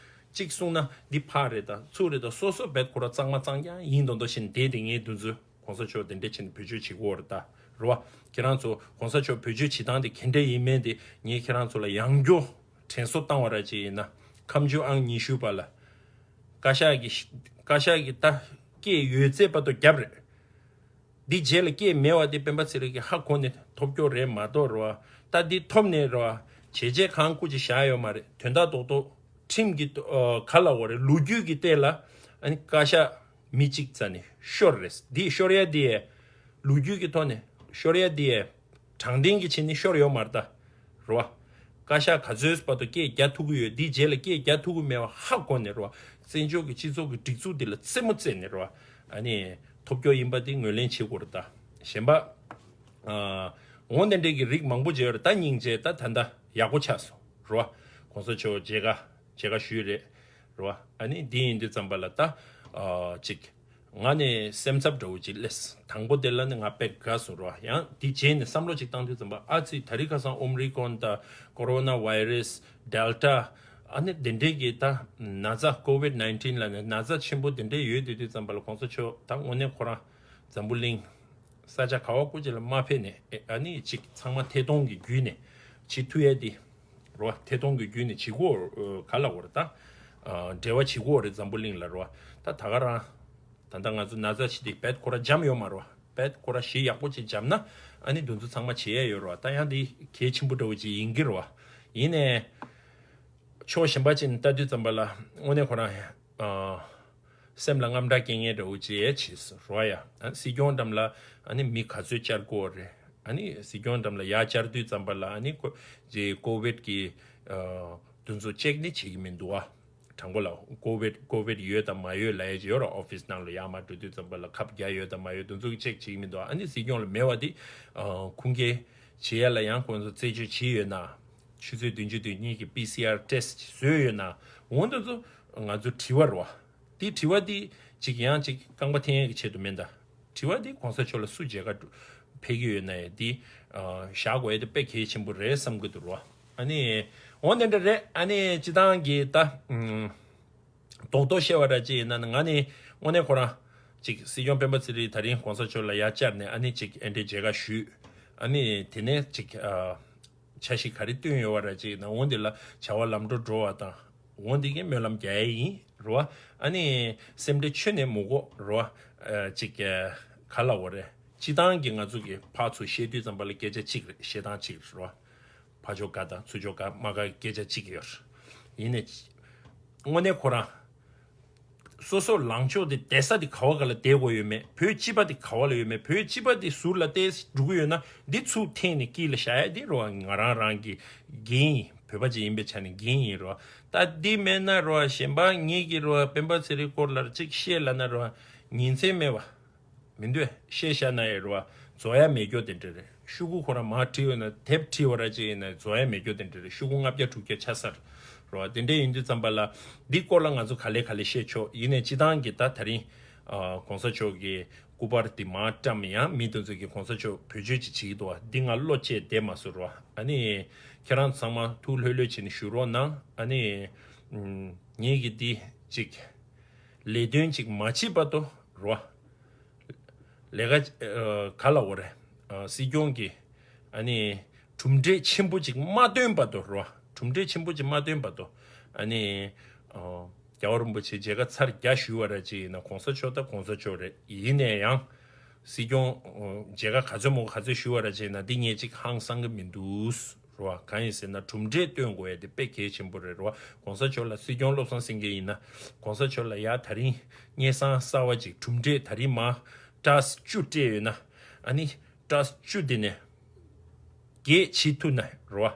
གཅིག་གསུངས་ན་འདི་ཕར་རེད་ད་ཚུར་རེད་ད། སོ་སོ་བེད་ཁོ་ར་གཙང་མ་གཙང་རྐྱང་ཡིན་མདོག་མདོག་བྱས་ནས་བསྡད་དེ། ངས་འདི་ཚོ་གོང་ས་མཆོག་དེ་འདྲ་བྱས་ནས་བེད་སྤྱོད་བྱེད་ཀྱི་ཡོད་རེད་ད། རེད་བ། ཁྱེད་རང་ཚོ་གོང་ས་མཆོག་བེད་སྤྱོད་བྱེད་སྟངས་དེ་ག་འདྲ་ཡིན་མིན་དེ་ངས་ཁྱེད་རང་ཚོ་ལ་ཡང་བསྐྱར་དྲན་གསོ་བཏང་བ་ར་ཅིག་ཡིན་ན། ཁ་མཆུ་ཨང་ཉི་ཤུ་པ་ལ། བཀའ་ཤག་གི་བཀའ་ཤག་གི་ད་སྐད་ཡོད་ཚད་བར་དུ་བརྒྱབ་རེད། འདི་རྗེས་ལ་སྐད་མེད་པ་དེ་སྤེན་པ་ཚེ་རིང་གིས་ཧ་གོ་ནས་ཐོབ་སྐྱོར་རེད་མ་གཏོགས་རེད་བ། ད་འདི་ཐོབ་ནས་རེད་བ། བྱས་རྗེས་གང་སྐུ་ཅིག་བཞག་ཡོད་མ་རེད། དོན་དག་རྡོག་རྡོག་ཁྲིམས་ཀྱི་ཨ་ག་ལབ་དགོས་རེད། ལོ་རྒྱུས་ཀྱི་སྟེང་ལ་ཨ་ནི་བཀའ་ཤག་མི་གཅིག་རྩ་ནས་ཤོར་རེད། འདི་ཤོར་ཡ་འདི་ལོ་རྒྱུས་ཀྱི་ཐོག་ནས་ཤོར་ཡ་འདི་དྲང་བདེན་གྱི་ཆ་ནས་ཤོར་ཡོད་མ་རེད་ད། རེད་བ། བཀའ་ཤག་ག་ཚོད་བར་དུ་སྐད་རྒྱག་ཐུབ་ཀྱི་ཡོད། འདི་རྗེས་ལ་སྐད་རྒྱག་ཐུབ་ཀྱི་མེད་པ་ཧ་གོ་ནས་རེད་བ། བཙན་བྱོལ་གྱི་སྤྱི་ཚོགས་ཀྱི་སྒྲིག་འཛུགས་འདི་ལ་རྩེད་མོ་རྩེས་ནས་རེད་བ། ཨ་ནི་ཐོབ་སྐྱོར་ཡིན་པ་འདི་ངོས་ལེན་བྱེད་དགོས་རེད་ད། གཞན་པ། ཨ། འོ་འདི་འདྲའི་གི་རིགས་མང་པོ་བརྗོད་ཡོད་རེད་ད། སྙིང་རྗེ། ད་ད་ལྟ་ཡག་པོ་ཆགས་སོང་རེད་བ། གོང་ས་མཆོག་མཇལ་ཁ་མཇལ་ཁ་ཞུས་རེད། རེད་བ། ཨ་ནི་འདི་ཡིན་དུས་ཙམ་པ་ལ་ད་ཨ་ཅིག་ང་ནི་སེམས་འཚབ་འདྲ་བོ་ཅིག་སླེབས། དང་པོ་དེ་ལ་ནི་ང་དཔེ་དགའ་སོང་ར། ཡང་དེ་རྗེས་ནས་བསམ་བློ་ཅིག་བཏང་དུས་ཙམ་པ། ཨ་ཙི། ད་རིང་ཁ་སང་ཨོམ་རི་ཀོན་དང་ཀོ་རོ་ན་ཝའི་རས། ཌེལ་ཊ། ཨ་ནི་དེ་འདྲའི་གི་ད་ན་ཚ་ཀོ་ཝིཌ་ནའིན་ཊིན་ལ་ནི་ན་ཚ་ཆེན་པོ་དེ་འདྲའི་ཡོད་དུས་དུས་ཙམ་པ་ལ་གོང་ས་མཆོག་ད་དངོས་གནས་ཁོ་རང་འཛམ་བུ་གླིང་ས་ཆ་ག་བ་ཀུ་ཅི་ལ་མ་ཕེབས་ནས། ཨ་ནི་ཅིག་ཚང་མ་ཐད་གཏོང་གི་བརྒྱུད་ནས་བྱེད་ཐུབ་ཡས་དེ་ར་བ། ཐད་གཏོང་གི་བརྒྱུད་ནས་བྱེད་དགོས་ག་ལབ་དགོས་རེད་ད། འབྲེལ་བ་བྱེད་དགོས་རེད་འཛམ་བུ་གླིང་ལ་ར་བ། ད་ད་ག་རང་ད་ལྟ་ང་ཚོ་ན་ཚ་བྱེད་དེ་བེད་ཁོ་ར་འཇམ་ཡོད་མ་རེད་བ། བེད་ཁོ་ར་གཞི་ཡག་པོ་ཅིག་འཇམ་ན་ཨ་ནི་འདི་ཚོ་ཚང་མ་བྱེད་ཡས་ཡོད་རེད་བ། ད་ཡང་འདི་གལ་ཆེན་པོ་འདྲ་བོ་ཅིག་ཡིན་གྱི་རེད་བ། ཡིན་ནའི་ཕྱོགས་གཞན་པ་ཅིག་ནས་ལྟ་དུས་ཙམ་པ་ལ་དངོས་གནས་ཁོ་རང་སེམས་ལ་དངངས་སྐྲག་སྐྱེ་མཁན་འདྲ་བོ་ཅིག་ཡས་བྱས་སོང་རེད་བ། ཡ། ཨ་སྲིད་སྐྱོང་འགྲམ་ལ་ཨ་ནི་མི་ག་ཚོད་བཅར་དགོས་རེད། ཨ་ནི་སྲིད་སྐྱོང་འགྲམ་ལ་ཡར་བཅར་དུས་ཙམ་པ་ལ་ཨ་ནི་ཀོ་ཀོ་ཝིཌ་གི་ཨ་འདི་ཚོ་ཅེག་ནི་བྱེད་ཀྱི་མི་འདུག་བ། དྲང་པོ་ལ་ཀོ་ཝིཌ་ཀོ་ཝིཌ་ཡོད་དང་མ་ཡོད་ལབ་ཡས་ཅིག་ཡོད་ར། ཨོ་ཕིས་ནང་ལ་ཡར་མར་འགྲོ་དུས་ཙམ་པ་ལ་ཁབ་བརྒྱབ་ཡོད་དང་མ་ཡོད་འདི་ཚོ་གི་ཅེག་བྱེད་ཀྱི་མི་འདུག་ཨ་ནི་སྲིད་སྐྱོང་ལ་མེད་པ་དེ་ཨ་ཁུངས་སྐྱེལ་བྱེད་ཡས་ལ་ཡང་ཁོང་ཚོ་རྩད་གཅོད་བྱས་ཡོད་ན། ཆུ་ཚོད་བདུན་ཅུ་དོན་གཉིས་ཀྱི་པི་སི་ཨར་ཊེ་སི་ཊི་བཟོས་ཡོད་ན། འོ་འདི་ཚོ་ང་ཚོ་དྲི་བ་རེད་བ། དེ་དྲི་བ་དེ་ཅིག་ཡང་ཅིག་རྐང་པ་འཐེན་ཡས་ཀྱི་ཆེད་དུ་མིན་ད། དྲི་བ་འདི་གོང་ས་མཆོག་ལ་སུ་མཇལ་ཁ་ཕེབས་ཀྱི་ཡོད་ན་ཡང་འདི་ཨ་བཞག་དགོས་ཡས་དེ་དཔེ་གལ་ཆེན་པོ་རེད་བསམ་གྱི་འདུག་རོ། ཨ་ནི་འོ་འདི་འདྲ་རེད། ཨ་ནི་སྤྱི་བཏང་གི་ད་ཨུམ་རྡོག་རྡོག་བཤད་པ་འདྲ་ཅིག་ཡིན་ན་ནི། ང་ནི་དངོས་གནས་ཁོ་རང་ཅིག་སྲིད་སྐྱོང་སྤེན་པ་ཚེ་རིང་ད་རིང་གོང་ས་མཆོག་ལ་ཡར་བཅར་ནས་ཨ་ནི་ཅིག་ཨེ་འདྲའི་མཇལ་ཁ་ཞུས། ཨ་ནི་དེ་ནས་ཅིག་ཨ། འཆར་གཞི་ག་རེ་བཏོན་ཡོད་པ་ར་ཅིག་ན། འོ་འདི་ལ་བྱ་བ་ལམ་འགྲོ་འགྲོ་བ་དང་། འོ་འདི་གའི་སྨོན་ལམ་རྒྱག་ཡས་ཡིན་རེད་བ། ཨ་ནི་སེམས་ཁྲལ་ཁྱོན་ནས་མི་དགོས་རེད་བ། ཨ་ཅིག་ག་ལབ་དགོས་རེད། སྤྱི་བཏང་གི་ང་ཚོ་གི་ཕར་ཚུར་བཤད་དུས་ཙམ་པ་ལ་སྐད་ཆ་གཅིག་རེད། བཤད་སྟངས་གཅིག་རེད་བ། ཕར་ཕྱོགས་དགའ་དང་ཚུར་ཕྱོགས་དགའ་མ་དགའ་གི་སྐད་ཆ་གཅིག་ཡོད་རེད། ཡིན་ནའི་དངོས་གནས་ཁོ་རང་སོ་སོ་ལངས་ཕྱོགས་དེ་བསྡད་ས་དེ་ག་བ་ག་ལ་བསྡད་དགོས་ཡོད་མེད། བོད་སྤྱི་པ་དེ་ག་བ་ལ་ཡོད་མེད། བོད་སྤྱི་པ་དེ་ཟུར་ལ་བལྟས་འགྲོ་གི་ཡོད་ན་འདི་ཚུར་འཐེན་ནས་དཀྱིལ་ལ་བཞག་ཡ་དེ་རེད་བ། ང་རང་རང་གི་འགན་ཡིན། བོད་པ་ཅིག་ཡིན་པའི་ཆ་ནས་འགན་ཡིན་རེད་བ། ད་འདི་མེད་ན་རེད་བ། གཞན་པ་ངེད་ཀྱི་རེད་བ། སྤེན་པ་ཚེ་རིང་སྐོར་ལ་ཅིག་བཤད་ལབ་ན་རེད་བ། ཉིན་མཚན་མེད་བ། མི་འདོད་བཤད་བཞག་ན་ཡང་རེད་བ། རྫོགས་ཡ་མེད་རྒྱུ་དེ་འདྲ་རེད། ཤོག་གུ་ཁོ་རང་མར་བྲིས་ཡོད་ན་དེབ་བྲིས་པ་ར་ཅིག་ཡིན་ན་རྫོགས་ཡ་མེད་རྒྱུ་དེ་འདྲ་རེད། ཤོག་གུ་ལྔ་བརྒྱ་དྲུག་བརྒྱ་ཆགས་ས་རེད་བ། དེ་འདྲ་ཡིན་དུས་ཙམ་པ་ལ་འདི་སྐོར་ལ་ང་ཚོ་ག་ལེ་ག་ལེ་བཤད་ཆོག་ཡིན་ནའི་སྤྱི་བཏང་གི་ད་ད་རིང་ཨ་གོང་ས་མཆོག་གི་སྐུ་པར་འདི་མར་བཀྲམ། ཡང་མི་དེ་ཚོ་གིས་གོང་ས་མཆོག་བེད་སྤྱོད་ཅིག་བྱེད་ཀྱི་འདུག་བ། འདི་ང་བློ་བཅད་བསྡད་མ་སོང་རེད་བ། ཨ་ནི་ཁྱེད་རང་ཚང་མ་ཐུགས་ལྷོད་ལྷོད་བྱས་ནས་བཞུགས་རོགས་གནང་། ཨ་ནི་ངེད་ཀྱི་འདི་ཅིག་ལས་དོན་ཅིག་མ་བྱེད་བར་དུ་རེད་བ། ལས་ཀ་ཨ་ག་ལབ་དགོས་རེད། ཨ་སྲིད་སྐྱོང་གིས་ཨ་ནི་གྲུབ་འབྲས་ཆེན་པོ་ཅིག་མ་བཏོན་བར་དུ་རེད་བ། གྲུབ་འབྲས་ཆེན་པོ་ཅིག་མ་བཏོན་བར་དུ་ཨ་ནི་ཨ་རྒྱལ་བ་རིན་པོ་ཆེ་མཇལ་ཁ་ཚར་བརྒྱ་ཞུས་པ་ར་ཅིག་ཡིན་ན་གོང་ས་མཆོག་ད་གོང་ས་མཆོག་རེད། ཡིན་ནའི་ཡང་སྲིད་སྐྱོང་ཨ་མཇལ་ཁ་ག་ཚོད་མང་ག་ཚོད་ཞུས་པ་ར་ཅིག་ཡིན་ན་འདི་ངས་ཅིག་ཧང་སང་གི་མི་འདུག་རེད་བ། གང་ཡིན་ཟེར་ན་གྲུབ་འབྲས་སྟོན་དགོས་ཡ་དེ་དཔེ་གལ་ཆེན་པོ་རེད། རེད་བ། གོང་ས་མཆོག་ལ་སྲིད་སྐྱོང་བློ་བཟང་སེང་གེ་ཡིན་ན་གོང་ས་མཆོག་ལ་ཡ་ད་རིང་སྙན་སེང་གསར་བ་ཅིག་གྲུབ་འབྲས་ད་རིང་མ་སྐྲས་བཅུ་སྤྲད་ཡོད་ན་ཨ་ནི་སྐྲས་བཅུ་དེ་ནས་བརྒྱད་བྱེད་ཐུབ་ན་རེད་བ།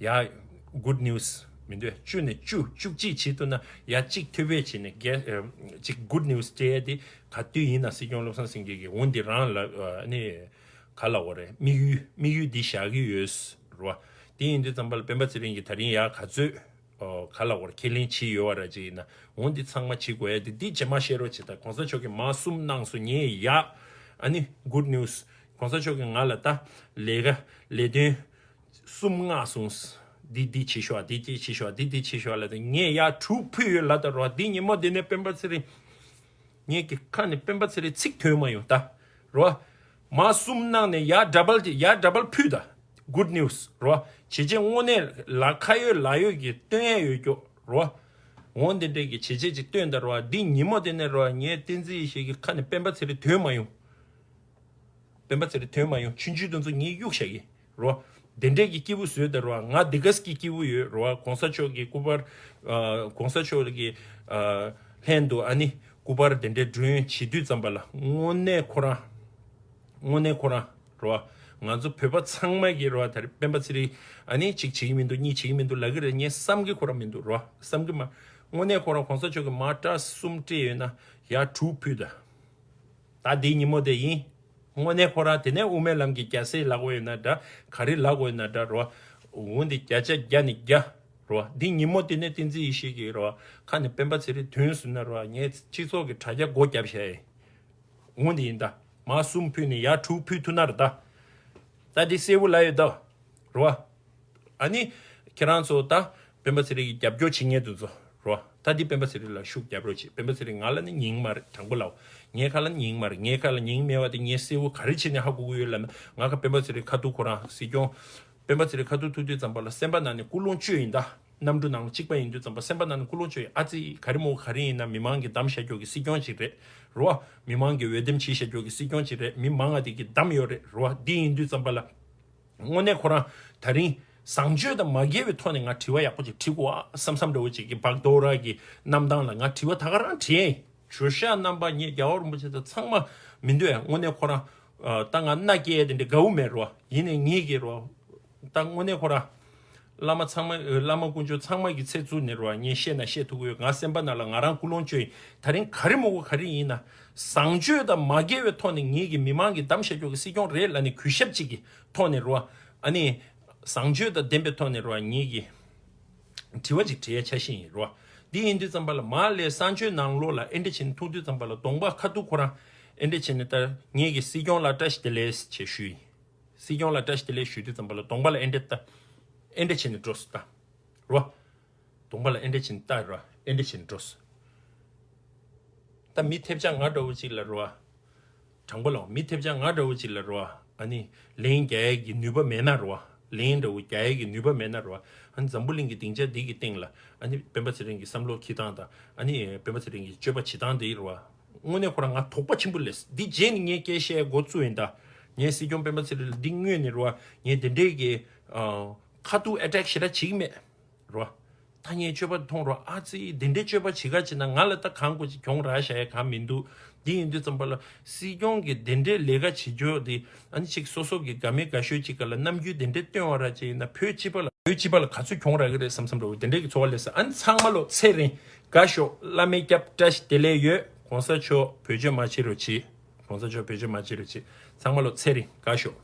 ཡ་good news མི་འདུག་བཅུ་ནས་བཅུ་བཅུ་གཅིག་བྱེད་ཐུབ་ན་ཡ་གཅིག་ཐོད་པས་བྱས་ནས་བརྒྱད་ཅིག་good news སྤྲད་ཡ་དེ་ག་དུས་ཡིན་ན་སྲིད་སྐྱོང་བློ་བཟང་སེང་གེ་གི་འོ་འདི་རང་ལ་ཨ་ནི་ག་ལབ་དགོས་རེད། དམིགས་ཡུལ་དམིགས་ཡུལ་འདི་བཞག་གི་ཡོད་རེད་བ། དེ་ཡིན་དུས་ཙམ་པ་ལ་སྤེན་པ་ཚེ་རིང་གིས་ད་རིང་ཡ་ག་ཚོད་ཨོ་ག་ལབ་དགོས་རེད། ཁས་ལེན་བྱས་ཡོད་བ་ར་ཅིག་ཡིན་ན་འོ་འདི་ཚང་མ་བྱེད་དགོས་ཡ་དེ་འདི་རྗེས་མ་བཤད་རོགས་བྱེད། ད་གོང་ས་མཆོག་གིས་མ་གསུམ་གནང་སོང་། ངས་ཡ་ཨ་ནི་good news གོང་ས་མཆོག་གིས་ང་ལ་ད་ལས་ཀ་ལས་དོན་གསུམ་མངགས་སོང་། འདི་འདི་བྱེད་ཤོག་འདི་འདི་བྱེད་ཤོག་འདི་འདི་བྱེད་ཤོག་ལབ་དུས་ངས་ཡ་དྲུག་ཕུལ་ཡོད་ལབ་ད་རོ། འདི་ཉིན་མོ་འདི་ནས་སྤེན་པ་ཚེ་རིང་ངེད་ཀྱི་ཁ་ནས་སྤེན་པ་ཚེ་རིང་ཚིག་ཐོན་མ་ཡོང་ད་རོ། མ་གསུམ་གནང་ནས་ཡ་double དེ་ཡ་double ཕུལ་ད། good news རོ། བྱས་རྗེས་དངོས་གནས་ལ་ཁ་ཡོད་ལག་ཡོད་ཀྱི་སྟོན་ཡ་ཡོད་ཀྱོ་རོ། འོ་འདི་འདྲས་ཀྱི་བྱས་རྗེས་ཅིག་སྟོན་ད་རོ། འདི་ཉིན་མོ་འདི་ནས་རོ་ངས་བསྟན་འཛིན་ཡེ་ཤེས་ཀྱི་ཁ་ནས་སྤེན་པ་ཚེ་རིང་ཐོན་མ་ཡོང་། སྤེན་པ་ཚེ་རིང་ཐོན་མ་ཡོང་། ཆུང་ཆུང་དེ་ཚོ་ངས་གཡུག་བཞག་གི་རོ། དེ་འདྲས་ཀྱི་སྐྱིད་པོ་བཟོས་ད་རོ། ང་འདི་ག་སྐྱིད་སྐྱིད་པོ་ཡོད་རོ། གོང་ས་མཆོག་གི་སྐུ་པར་ཨ་གོང་ས་མཆོག་གི་ཨ་ལྷན་དུ་ཨ་ནི་སྐུ་པར་དེ་འདྲས་སྒྲོན་བྱེད་དུས་ཙམ་པ་ལ་དངོས་གནས་ཁོ་རང་དངོས་གནས་ཁོ་རང་རོ། ང་ཚོ་བོད་པ་ཚང་མ་གི་རོ། ད་རེས་སྤེན་པ་ཚེ་རིང་ཨ་ནི་གཅིག་བྱེད་ཀྱི་མི་འདུག་གཉིས་བྱེད་ཀྱི་མི་འདུག་ལབ་ཀྱི་རེད། ངས་བསམ་གི་ཁོ་རང་མི་འདུག་རོ། བསམ་གི་མ་དངོས་གནས་ཁོ་རང་གོང་ས་མཆོག་གི་མ་སྐྲ་གསུམ་སྤྲད་ཡོད་ན་ཡ་དྲུག་ཕུལ་ད། ད་འདིའི་ཉིན་མོ་དེ་ཡིན། དངོས་གནས་ཁོ་རང་དེ་ནས་དབུ་མའི་ལམ་གྱི་རྒྱལ་སྲས་ལབ་དགོས་ཡོད་ན་འདྲ། ག་རེ་ལབ་དགོས་ཡོད་ན་འདྲ་རོ། འོ་འདི་བརྒྱ་ཆ་བརྒྱ་ནས་བརྒྱ་རོ། འདི་ཉིན་མོ་དེ་ནས་བསྟན་འཛིན་ཡེ་ཤེས་ཀྱི་རོ་ཁ་ནས་སྤེན་པ་ཚེ་རིང་ཐོན་སོང་ན་རོ། ངས་སྤྱི་ཚོགས་ཀྱི་དྲ་རྒྱ་སྒོ་བརྒྱབ་བཞག་ཡིན། འོ་འདི་ཡིན་ད། མ་གསུམ་ཕུལ་ནས་ཡ་དྲུག་ཕུལ་ཐུབ་ན་རེད་ད། ད་འདི་གསལ་པོ་ལབ་ཡོད་ད་རོ། ཨ་ནི་ཁྱེད་རང་ཚོ་ད་སྤེན་པ་ཚེ་རིང་གི་རྒྱབ་སྐྱོར་བྱེད་མཁན་དེ་ཚོ་རོ། ད་འདི་སྤེན་པ་ཚེ་རིང་ལ་ཤུགས་རྒྱབ་རོགས་བྱེད། སྤེན་པ་ཚེ་རིང་ང་ལ་ནི་ཉིང་མ་རེད། དྲང་པོ་ལབ། ངའི་ཁ་ལ་ཉིང་མ་རེད། ངའི་ཁ་ལ་ཉིང་མེད་པ་དེ་ངས་གསལ་པོ་ག་རེ་བྱས་ནས་ཧ་གོ་གི་ཡོད་ལབ་ན། ང་ཁ་སྤེན་པ་ཚེ་རིང་ཁ་ཐུག་ཁོ་རང་སྲིད་སྐྱོང་སྤེན་པ་ཚེ་རིང་ཁ་ཐུག་ཐུག་དུས་ཙམ་པ་ལ་སེམས་པ་ནང་ནས་ཀུན་སློང་བཅོས་ཡིན་ད། གནམ་གྲུ་ནང་ལ་གཅིག་པ་ཡིན་དུས་ཙམ་པ་སེམས་པ་ནང་ནས་ཀུན་སློང་བཅོས་ཡིན། ཨ་ཙི་ག་རེ་མོ་ག་རེ་ཡིན་ན་མི་མང་གི་གདམ་བྱ་རྒྱུ་གི་སྲིད་སྐྱོང་ཅིག་རེད་རོ། མི་མང་གི་འོས་འདེམས་བྱེད་བྱ་རྒྱུ་གི་སྲིད་སྐྱོང་ཅིག་རེད། མི་མང་ང་དེ་གི་གདམ་ཡོད་རེད་རོ། འདི་ཡིན་དུས་ཙམ་པ་ལ། དངོས་གནས་ཁོ་རང་ད་རིང་བཟང་སྤྱོད་དང་མ་འགལ་བའི་ཐོག་ནས་ང་དྲི་བ་ཡག་པོ་ཅིག་དྲི་དགོས་ཨ་བསམ་བསམ་འདྲ་བོ་ཅིག་གི་བག་དོ་ར་གི་རྣམ་ཐང་ལ་ང་དྲི་བ་ད་ག་རང་དྲིས་ཡིན། ཇོ་ཤ་རྣམ་པ་ངས་རྒྱལ་བ་རིན་པོ་ཆེ་དང་ཚང་མ་མི་འདོད་ཡ། དངོས་གནས་ཁོ་རང་ད་ང་མནའ་སྐྱེལ་ཡ་དེ་འདྲ་དགའ་བོ་མེད་རོ། ཡིན་ནའི་ངེད་ཀྱི་རོ། ད་དངོས་གནས་ཁོ་རང་བླ་མ་ཚང་མ་བླ་མ་དཀོན་མཆོག་ཚང་མ་གི་ཚེ་བཙུགས་ནས་རོ། ངས་བཤད་ན་བཤད་ཐུབ་ཀྱི་ཡོད། ང་སེམས་པ་ནང་ལ་ང་རང་ཀུན་སློང་བཅོས་ཡིན། ད་རིང་ག་རེ་མོ་གོ་ག་རེ་ཡིན་ན་བཟང་སྤྱོད་དང་མ་འགལ་བའི་ཐོག་ནས་ངེད་ཀྱི་མི་མང་གི་གདམ་བྱ་རྒྱུ་གི་སྲིད་སྐྱོང་རེད་ལབ་ནས་གུས་ཞབས་ཅིག་གི་ཐོག་ནས་རོ། ཨ་ནི་བཟང་སྤྱོད་དང་ལྡན་པའི་ཐོག་ནས་རོ། ངེད་ཀྱི་དྲི་བ་ཅིག་དྲི་ཡ་ཆ་ཤས་ཡིན་རོ། འདི་ཡིན་དུས་ཙམ་པ་ལ་མ་ལས་གསང་སྤྱོད་ནང་ལོགས་ལ་ཨེ་འདྲ་བྱས་ནས་ཐུག་དུས་ཙམ་པ་ལ་གདོང་པ་ཁ་ཐུག་ཁོ་རང་ཨེ་འདྲ་བྱས་ནས་ད་ངེད་ཀྱི་སྲིད་སྐྱོང་ལ་བཀྲ་ཤིས་བདེ་ལེགས་ཞེས་ཞུས་ཡིན། སྲིད་སྐྱོང་ལ་བཀྲ་ཤིས་བདེ་ལེགས་ཞུ་དུས་ཙམ་པ་ལ་གདོང་པ་ལ་ཨེ་འདྲ་ལྟ། ཨེ་འདྲ་བྱས་ནས་འགྲོ་སོང་ད། རོ། གདོང་པ་ལ་ཨེ་འདྲ་བྱས་ནས་ལྟ་རོ། ཨེ་འདྲ་བྱས་ནས་འགྲོ་སོང་། ད་མི་ཐེབས་ཆག་ང་འདྲ་བོ་ཅིག་ལ་རོ། དྲང་པོ་ལ་མི་ཐེབས་ཆག་ང་འདྲ་བོ་ཅིག་ལ་རོ། ཨ་ནི་ལན་རྒྱག་ཡས་ཀྱི་ནུས་པ་མེད་ན་རོ། ལན་འདྲ་བོ་རྒྱག་ཡས་ཀྱི་ནུས་པ་མེད་ན་རོ། ཨ་ནི་འཛམ་བུ་གླིང་གི་སྡིངས་ཆ་འདི་གི་སྟེང་ལ་ཨ་ནི་སྤེན་པ་ཚེ་རིང་གི་བསམ་བློ་འཁྱེར་སྟངས་དང་ཨ་ནི་སྤེན་པ་ཚེ་རིང་གི་སྤྱོད་པ་བྱེད་སྟངས་འདི་རོ། དངོས་གནས་ཁོ་རང་ང་དོགས་པ་ཆེན་པོ་སླེབས། འདི་རྗེས་ནས་ངས་སྐད་བཤད་འགོ་བཙུགས་ཡིན་ད། ངས་སྲིད་སྐྱོང་སྤེན་པ་ཚེ་རིང་ལ་འདི་སྔོན་ནས་རོ། ངས་འདི་འདྲས་ཀྱི་ཨ་ཁ་ཐུག་ཨེ་ཊེག་ཞེ་དྲག་བྱེད་ཀྱི་མེད་རོ། ད་ངས་སྤྱོད་པ་མཐོང་རོ། ཨ་ཙི་འདི་འདྲའི་སྤྱོད་པ་བྱེད་ག་བྱེད་ན་ང་ལ་ད་གང་དགོས་ཅིག་གྱོང་རག་བཞག་ཡ་གང་མི་འདུག་འདི་ཡིན་དུས་ཙམ་པ་ལ་སྲིད་སྐྱོང་གི་འདི་འདྲའི་ལས་ཀ་བྱེད་རྒྱུ་འདི་ཨ་ནི་ཅིག་སོ་སོ་གི་དགའ་མི་དགའ་ཤོས་ཅིག་ག་ལ་རྣམ་འགྱུར་འདི་འདྲའི་སྟོན་པ་ར་ཅིག་ཡིན་ན་བོད་སྤྱི་པ་ལ་བོད་སྤྱི་པ་ལ་ག་ཚོད་གྱོང་རག་གི་རེད་བསམ་བསམ་འདྲ་བོ་འདི་འདྲའི་གི་ཚོར་བ་སླེབས་སོང་། ཨ་ནི་ཚང་མ་ལོ་ཚེ་རིང་དགའ་ཤོག་བླ་མའི་སྐྱབས་བཀྲ་ཤིས་བདེ་ལེགས་ཡོད། གོང་ས་མཆོག་བེད་སྤྱོད་མ་བྱེད་རོགས་གྱིས། གོང་ས་མཆོག་བེད་སྤྱོད་མ་བྱེད་རོགས་གྱིས། ཚང་མ་ལོ་ཚེ་རིང་དགའ་ཤོག